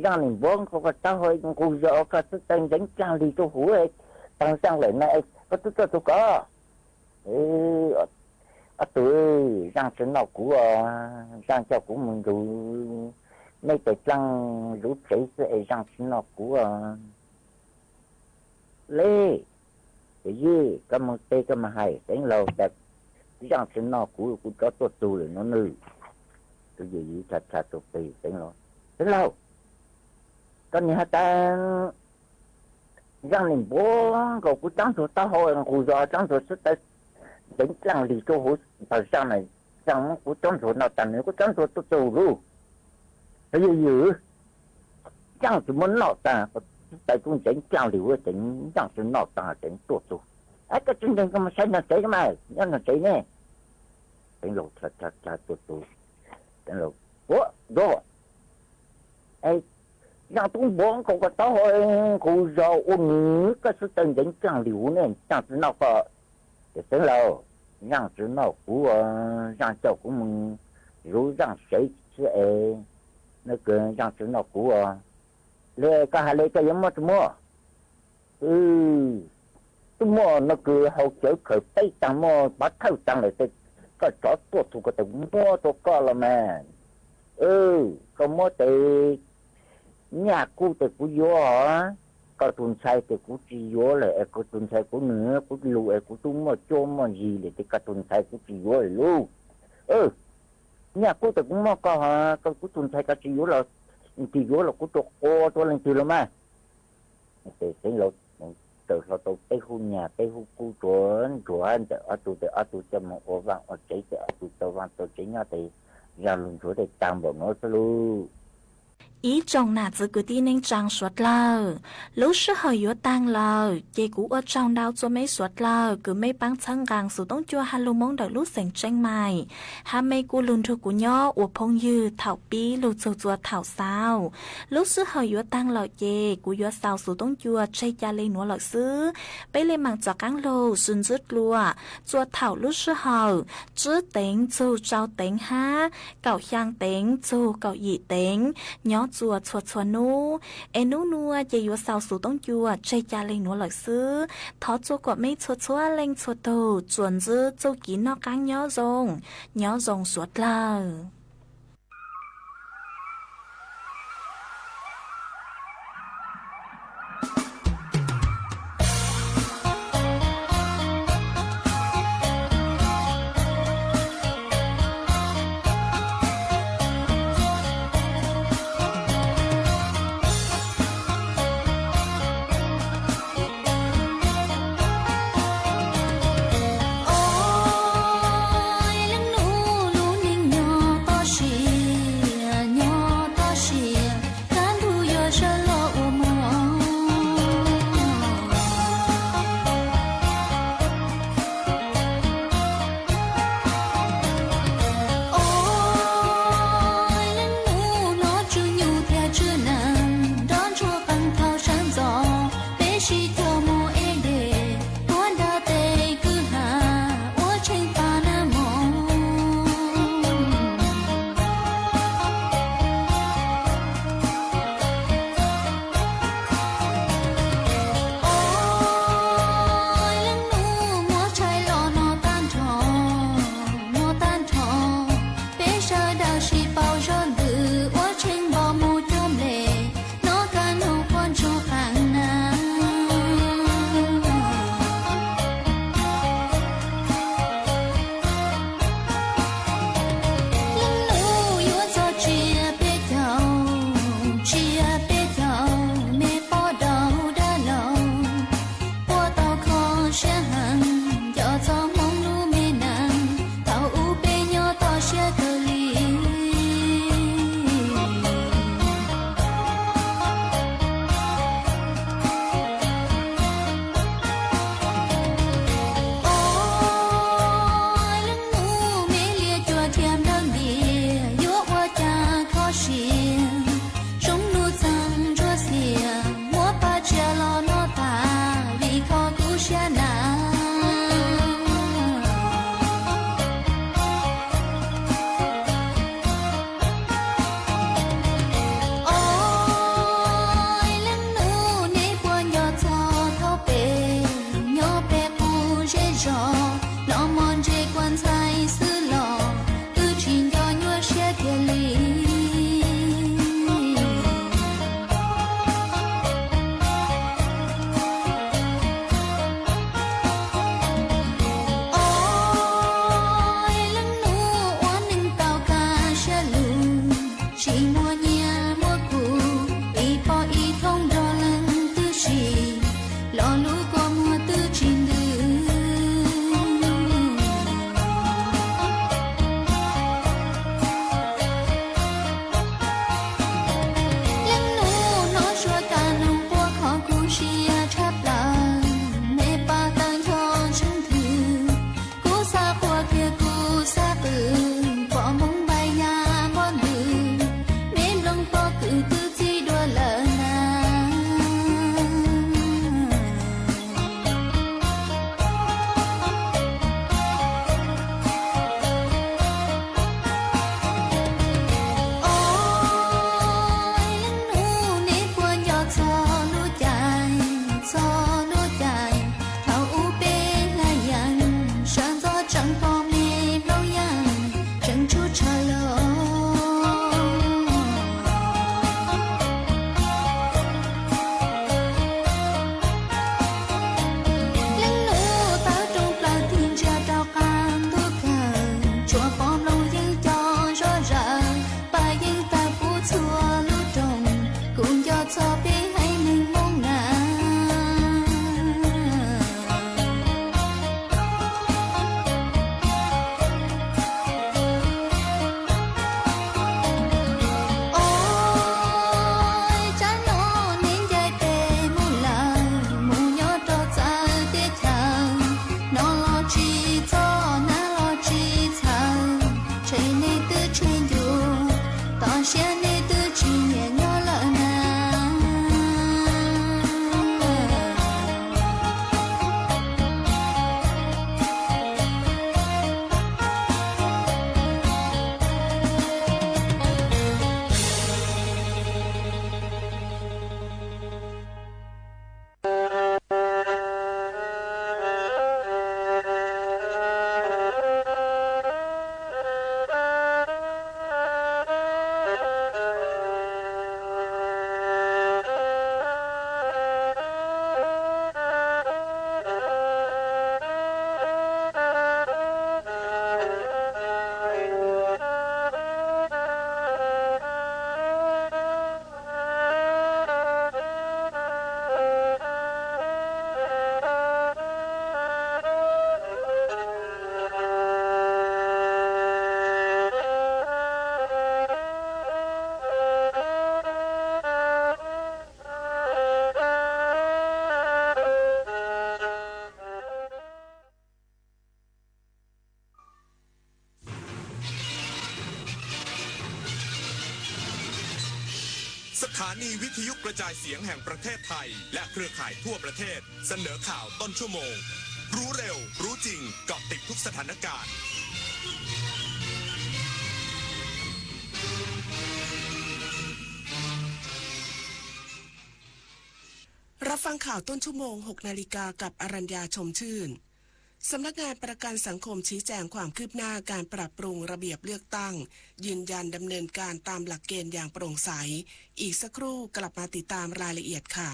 zaaj nim npuav nkaus koj taub hau nqus zog koj xwb taw ntxeev dlaaj lig rua huv, taag zaaj lawm no koj tub tuaj txug koj. Ob tug, zaaj tsi noj kuv os, zaaj coj kuv moog nrug meb tes dlaaj zuv tsev xwb es zaaj tsi noj kuv os. Le, yawm yij, koj moog teb koj moog hais Xeev Laug tas zaaj tsi noj kuv, kuv rov tuaj txug lawm no nawb. Tus yawm yij tha tha tus peg Xeev Laug, Xeev Laug, koj nim has tas zaaj nim npuav nkaus kuv cob ntsuag taub hau nqus zog cob ntsuag xwb taw ntxeev dlaaj lig rua huv, taag zaaj na, zaaj muab kuv cob ntsuag noj taag nws kuv cob ntsuag tuaj txug lug. Yawm yij, zaaj tsi muab noj taag, xwb taw tub ntxeev dlaaj lig huv, tseem zaaj tsi noj taag tseem tuaj txug. Koj tsi ntseeg koj moog saib noog tsev mas, nyob noog tsev ne. Xeev Laug tha tha tus tus, Xeev Laug, ua, zaaj tub npuav nkaus koj taub hau nqus zog ua nws koj xwb taw ntxeev dlaaj lig huv ne, zaaj tsi noj koj. Ces Xeev Laug, zaaj tsi noj kuv, zaaj coj kuv moog zuv zaaj sev xwb es, no kws zaaj tsi noj kuv. Le koj has le koj yuav muab tsi muab? Tub muaj no kws haus cawv khaws peb taag muaj pov thawj taag lawm tes koj rov tuaj txug ko tes muab rua koj los mas. Koj muab tes nyaj kuj tes kuv yuav, koj tug ntxhais tes kuv tsi yuav lawm es koj tug ntxhais kuv nwg kuv lug es kuv tub muaj cuab muaj yig lawm tes koj tug ntxhais kuv tsi yuav lawm lauj. Nyaj kuj tes kuv muab koj, koj kuv tug ntxhais koj tsi yuav los, leej twg yuav los kuv rua qua rua leej twg los mas. Ces Xeev Laus txawm hlo tau peb hub nyaj peb hub kub rua Ntsuag ntawm ob tug tes ob tug coj moog ua vaaj ua tsev tes ob tug tau vaaj tau tsev nyob tes zaj lug Ntsuag tes taag npaum nuav xwb lauj. Ib tsoom nam txiv kwv tij neej tsaa suav dlawg, lub sij hawm yuav taag lawm ces kuv ua tsaug ntau rua meb suav dlawg kws meb paab txhawb nqaa Xuv Toob Cua ha lug Moob ntawm lub xeev Tseeb Maim, hab meb kuj lug nrug kuv nyob ua phooj ywg thaum pib lug txug txua thaum xaus. Lub sij hawm yuav taag lawm ces kuv yuav xaus Xuv Toob Cua tseg ca le nuav lawm xwb. Peb le maam rov qaab lug sib ntsib dlua txua thaum lub sij hawm tsib teev txug rau teev hab kaum xyaa teev txug kaum yim teev nyob txua txhua txhua nub. Es nub nua ces yuav xaus Xuv Toob Cua tseg ca le nuav lawm xwb. Thov txua kuas meb txhua txhua leej txhua tug tsuas ntsib txuj kev noj qaab nyob zoo, nyob zoo suav dlawg. Tso, los mos ntses kua ntxhais xwb los, twb tsis nco nyuaj siab kiag li. Os, leej nus ua neej tau kaj siab lug, tsis muaj nyiaj muaj kub, ib pog ib thooj nrog leej twg si, los lub kua muag twb tsis ntws. Leej nus hnov suab kab noog quaj kho kuv sia tshaj plaws, me pab tawv ncho tsheej thwv, kuv xav quaj kiag kuv xav qw, pom Hmoob npaj ya npoj ntws, me nplooj pob kws twb txib dua lawm na. Os, leej nus neb puas nco txog lub caij, txog lub caij thaum ub peb hlais yees, sawv ntxov tseem pom me nplooj yeeb tseem tshua tshaw los. Leej nus tawv rooj plaws tig ntsia rau qab ntuj kawg, tsuas pom nplooj yeeb co zog zaws, paj yeeb tawg pub txhua lub rooj, kuv nco txog peb haiv neeg Hmoob na. Os, tsam no neb ncaim tes mus lawm, mus nyob rau txawv teb chaws, no los tsis txog, nab los tsis txhawv, tshem neb twb tshem ncuv, tos siab neb twb tsis nyiam nyob lawm na.สถานีวิทยุกระจายเสียงแห่งประเทศไทยและเครือข่ายทั่วประเทศ เสนอข่าวต้นชั่วโมง รู้เร็ว รู้จริง เกาะติดทุกสถานการณ์ รับฟังข่าวต้นชั่วโมง หกนาฬิกา กับอรัญญา ชมชื่น สำนักงานประกันสังคมชี้แจงความคืบหน้าการปรับปรุงระเบียบเลือกตั้ง ยืนยันดำเนินการตามหลักเกณฑ์อย่างโปร่งใส อีกสักครู่กลับมาติดตามรายละเอียดค่ะ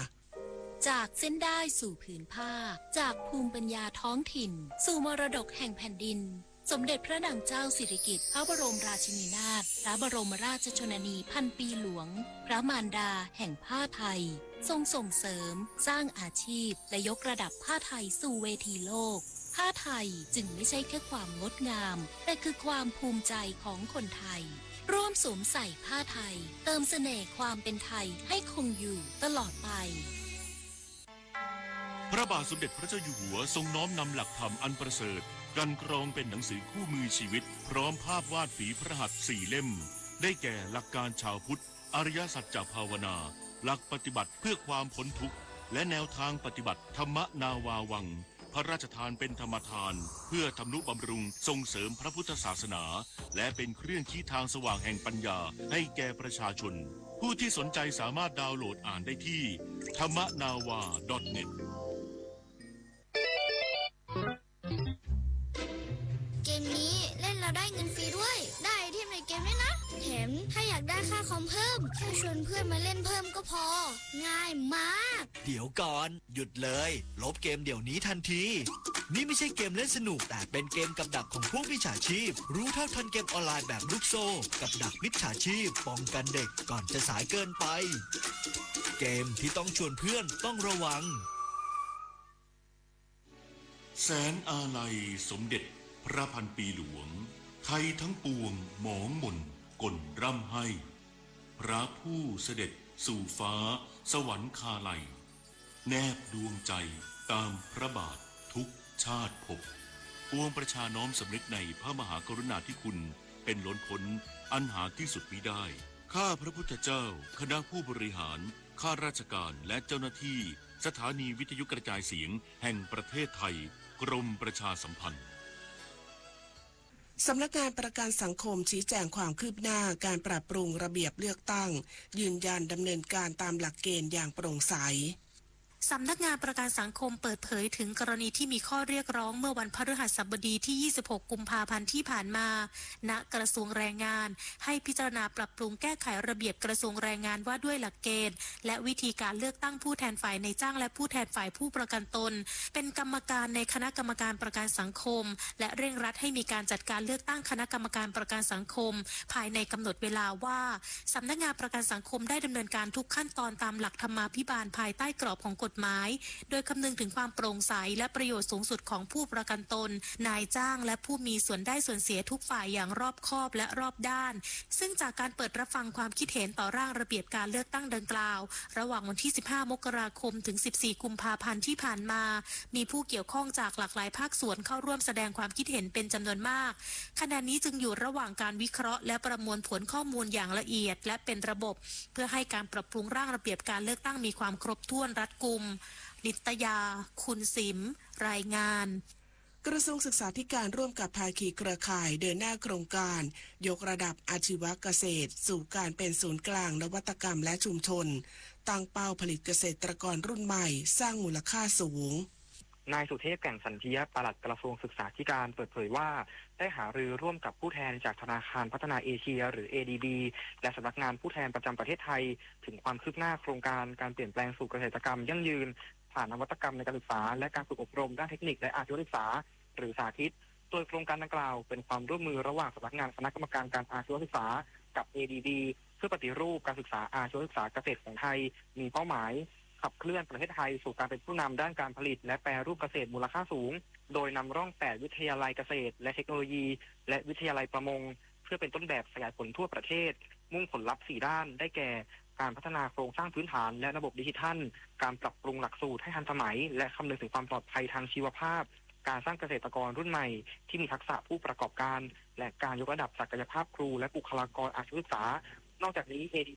จากเส้นด้ายสู่ผืนผ้า จากภูมิปัญญาท้องถิ่น สู่มรดกแห่งแผ่นดิน สมเด็จพระนางเจ้าสิริกิติ์ พระบรมราชินีนาถ พระบรมราชชนนีพันปีหลวง พระมารดาแห่งผ้าไทย ทรงส่งเสริม สร้างอาชีพ และยกระดับผ้าไทยสู่เวทีโลก ผ้าไทยจึงไม่ใช่แค่ความงดงาม แต่คือความภูมิใจของคนไทย ร่วมสวมใส่ผ้าไทย เติมเสน่ห์ความเป็นไทยให้คงอยู่ตลอดไป พระบาทสมเด็จพระเจ้าอยู่หัวทรงน้อมนำหลักธรรมอันประเสริฐ กันกรองเป็นหนังสือคู่มือชีวิต พร้อมภาพวาดฝีพระหัตถ์สี่เล่ม ได้แก่หลักการชาวพุทธ อริยสัจจะภาวนา หลักปฏิบัติเพื่อความพ้นทุกข์ และแนวทางปฏิบัติ ธรรมนาวาวัง พระราชทานเป็นธรรมทาน เพื่อทำนุบำรุงส่งเสริมพระพุทธศาสนา และเป็นเครื่องชี้ทางสว่างแห่งปัญญาให้แก่ประชาชน ผู้ที่สนใจสามารถดาวน์โหลดอ่านได้ที่ ธรรมนาวา ดอทเน็ต คอมเพิ่ม แค่ชวนเพื่อนมาเล่นเพิ่มก็พอ ง่ายมาก เดี๋ยวก่อน หยุดเลย ลบเกมเดี๋ยวนี้ทันที นี่ไม่ใช่เกมเล่นสนุก แต่เป็นเกมกับดักของพวกมิจฉาชีพ รู้เท่าทันเกมออนไลน์แบบลูกโซ่ กับดักมิจฉาชีพ ป้องกันเด็กก่อนจะสายเกินไป เกมที่ต้องชวนเพื่อนต้องระวัง แสนอาลัยสมเด็จพระพันปีหลวง ไทยทั้งปวงหมองหม่นก่นร่ำไห้ พระผู้เสด็จสู่ฟ้าสวรรคาลัย แนบดวงใจตามพระบาททุกชาติภพ ปวงประชาน้อมสำนึกในพระมหากรุณาธิคุณเป็นล้นพ้นอันหาที่สุดมิได้ ข้าพระพุทธเจ้า คณะผู้บริหาร ข้าราชการ และเจ้าหน้าที่ สถานีวิทยุกระจายเสียงแห่งประเทศไทย กรมประชาสัมพันธ์ สำนักงานประกันสังคมชี้แจงความคืบหน้าการปรับปรุงระเบียบเลือกตั้ง ยืนยันดำเนินการตามหลักเกณฑ์อย่างโปร่งใส สำนักงานประกันสังคมเปิดเผยถึงกรณีที่มีข้อเรียกร้องเมื่อวันพฤหัสบดีที่ ยี่สิบหก กุมภาพันธ์ที่ผ่านมา ณ กระทรวงแรงงาน ให้พิจารณาปรับปรุงแก้ไขระเบียบกระทรวงแรงงานว่าด้วยหลักเกณฑ์ และวิธีการเลือกตั้งผู้แทนฝ่ายนายจ้างและผู้แทนฝ่ายผู้ประกันตน เป็นกรรมการในคณะกรรมการประกันสังคม และเร่งรัดให้มีการจัดการเลือกตั้งคณะกรรมการประกันสังคม ภายในกำหนดเวลาว่า สำนักงานประกันสังคมได้ดำเนินการทุกขั้นตอนตามหลักธรรมาภิบาลภายใต้กรอบของกฎหมาย โดยคำนึงถึงความโปร่งใสและประโยชน์สูงสุดของผู้ประกันตน นายจ้าง และผู้มีส่วนได้ส่วนเสียทุกฝ่ายอย่างรอบคอบและรอบด้าน ซึ่งจากการเปิดรับฟังความคิดเห็นต่อร่างระเบียบการเลือกตั้งดังกล่าว ระหว่างวันที่ สิบห้า มกราคม ถึง สิบสี่ กุมภาพันธ์ที่ผ่านมา มีผู้เกี่ยวข้องจากหลากหลายภาคส่วนเข้าร่วมแสดงความคิดเห็นเป็นจำนวนมาก ขณะนี้จึงอยู่ระหว่างการวิเคราะห์และประมวลผลข้อมูลอย่างละเอียดและเป็นระบบ เพื่อให้การปรับปรุงร่างระเบียบการเลือกตั้งมีความครบถ้วนรัดกุม นิตยา คุณสิม รายงาน กระทรวงศึกษาธิการร่วมกับภาคีเครือข่ายเดินหน้าโครงการยกระดับอาชีวะเกษตรสู่การเป็นศูนย์กลางนวัตกรรมและชุมชน ตั้งเป้าผลิตเกษตรกรรุ่นใหม่ สร้างมูลค่าสูง นายสุเทพ แก่นสันเทีย ปลัดกระทรวงศึกษาธิการเปิดเผยว่า ได้หารือร่วมกับผู้แทนจากธนาคารพัฒนาเอเชีย หรือ เอดีบี และสำนักงานผู้แทนประจำประเทศไทย ถึงความคืบหน้าโครงการการเปลี่ยนแปลงสู่เกษตรกรรมยั่งยืน ผ่านนวัตกรรมในการศึกษา และการฝึกอบรมด้านเทคนิคและอาชีวศึกษา หรือสาธิต โดยโครงการดังกล่าวเป็นความร่วมมือระหว่างสำนักงานคณะกรรมการการอาชีวศึกษา กับ เอดีบี เพื่อปฏิรูปการศึกษาอาชีวศึกษาเกษตรของไทย มีเป้าหมาย ขับเคลื่อนประเทศไทยสู่การเป็นผู้นำด้านการผลิต และแปรรูปเกษตรมูลค่าสูง โดยนำร่อง แปด วิทยาลัยเกษตรและเทคโนโลยี และวิทยาลัยประมง เพื่อเป็นต้นแบบขยายผลทั่วประเทศ มุ่งผลลัพธ์ สี่ ด้าน ได้แก่ การพัฒนาโครงสร้างพื้นฐานและระบบดิจิทัล การปรับปรุงหลักสูตรให้ทันสมัย และคำนึงถึงความปลอดภัยทางชีวภาพ การสร้างเกษตรกรรุ่นใหม่ที่มีทักษะผู้ประกอบการ และการยกระดับศักยภาพครูและบุคลากรอาชีวศึกษา นอกจากนี้ เอดี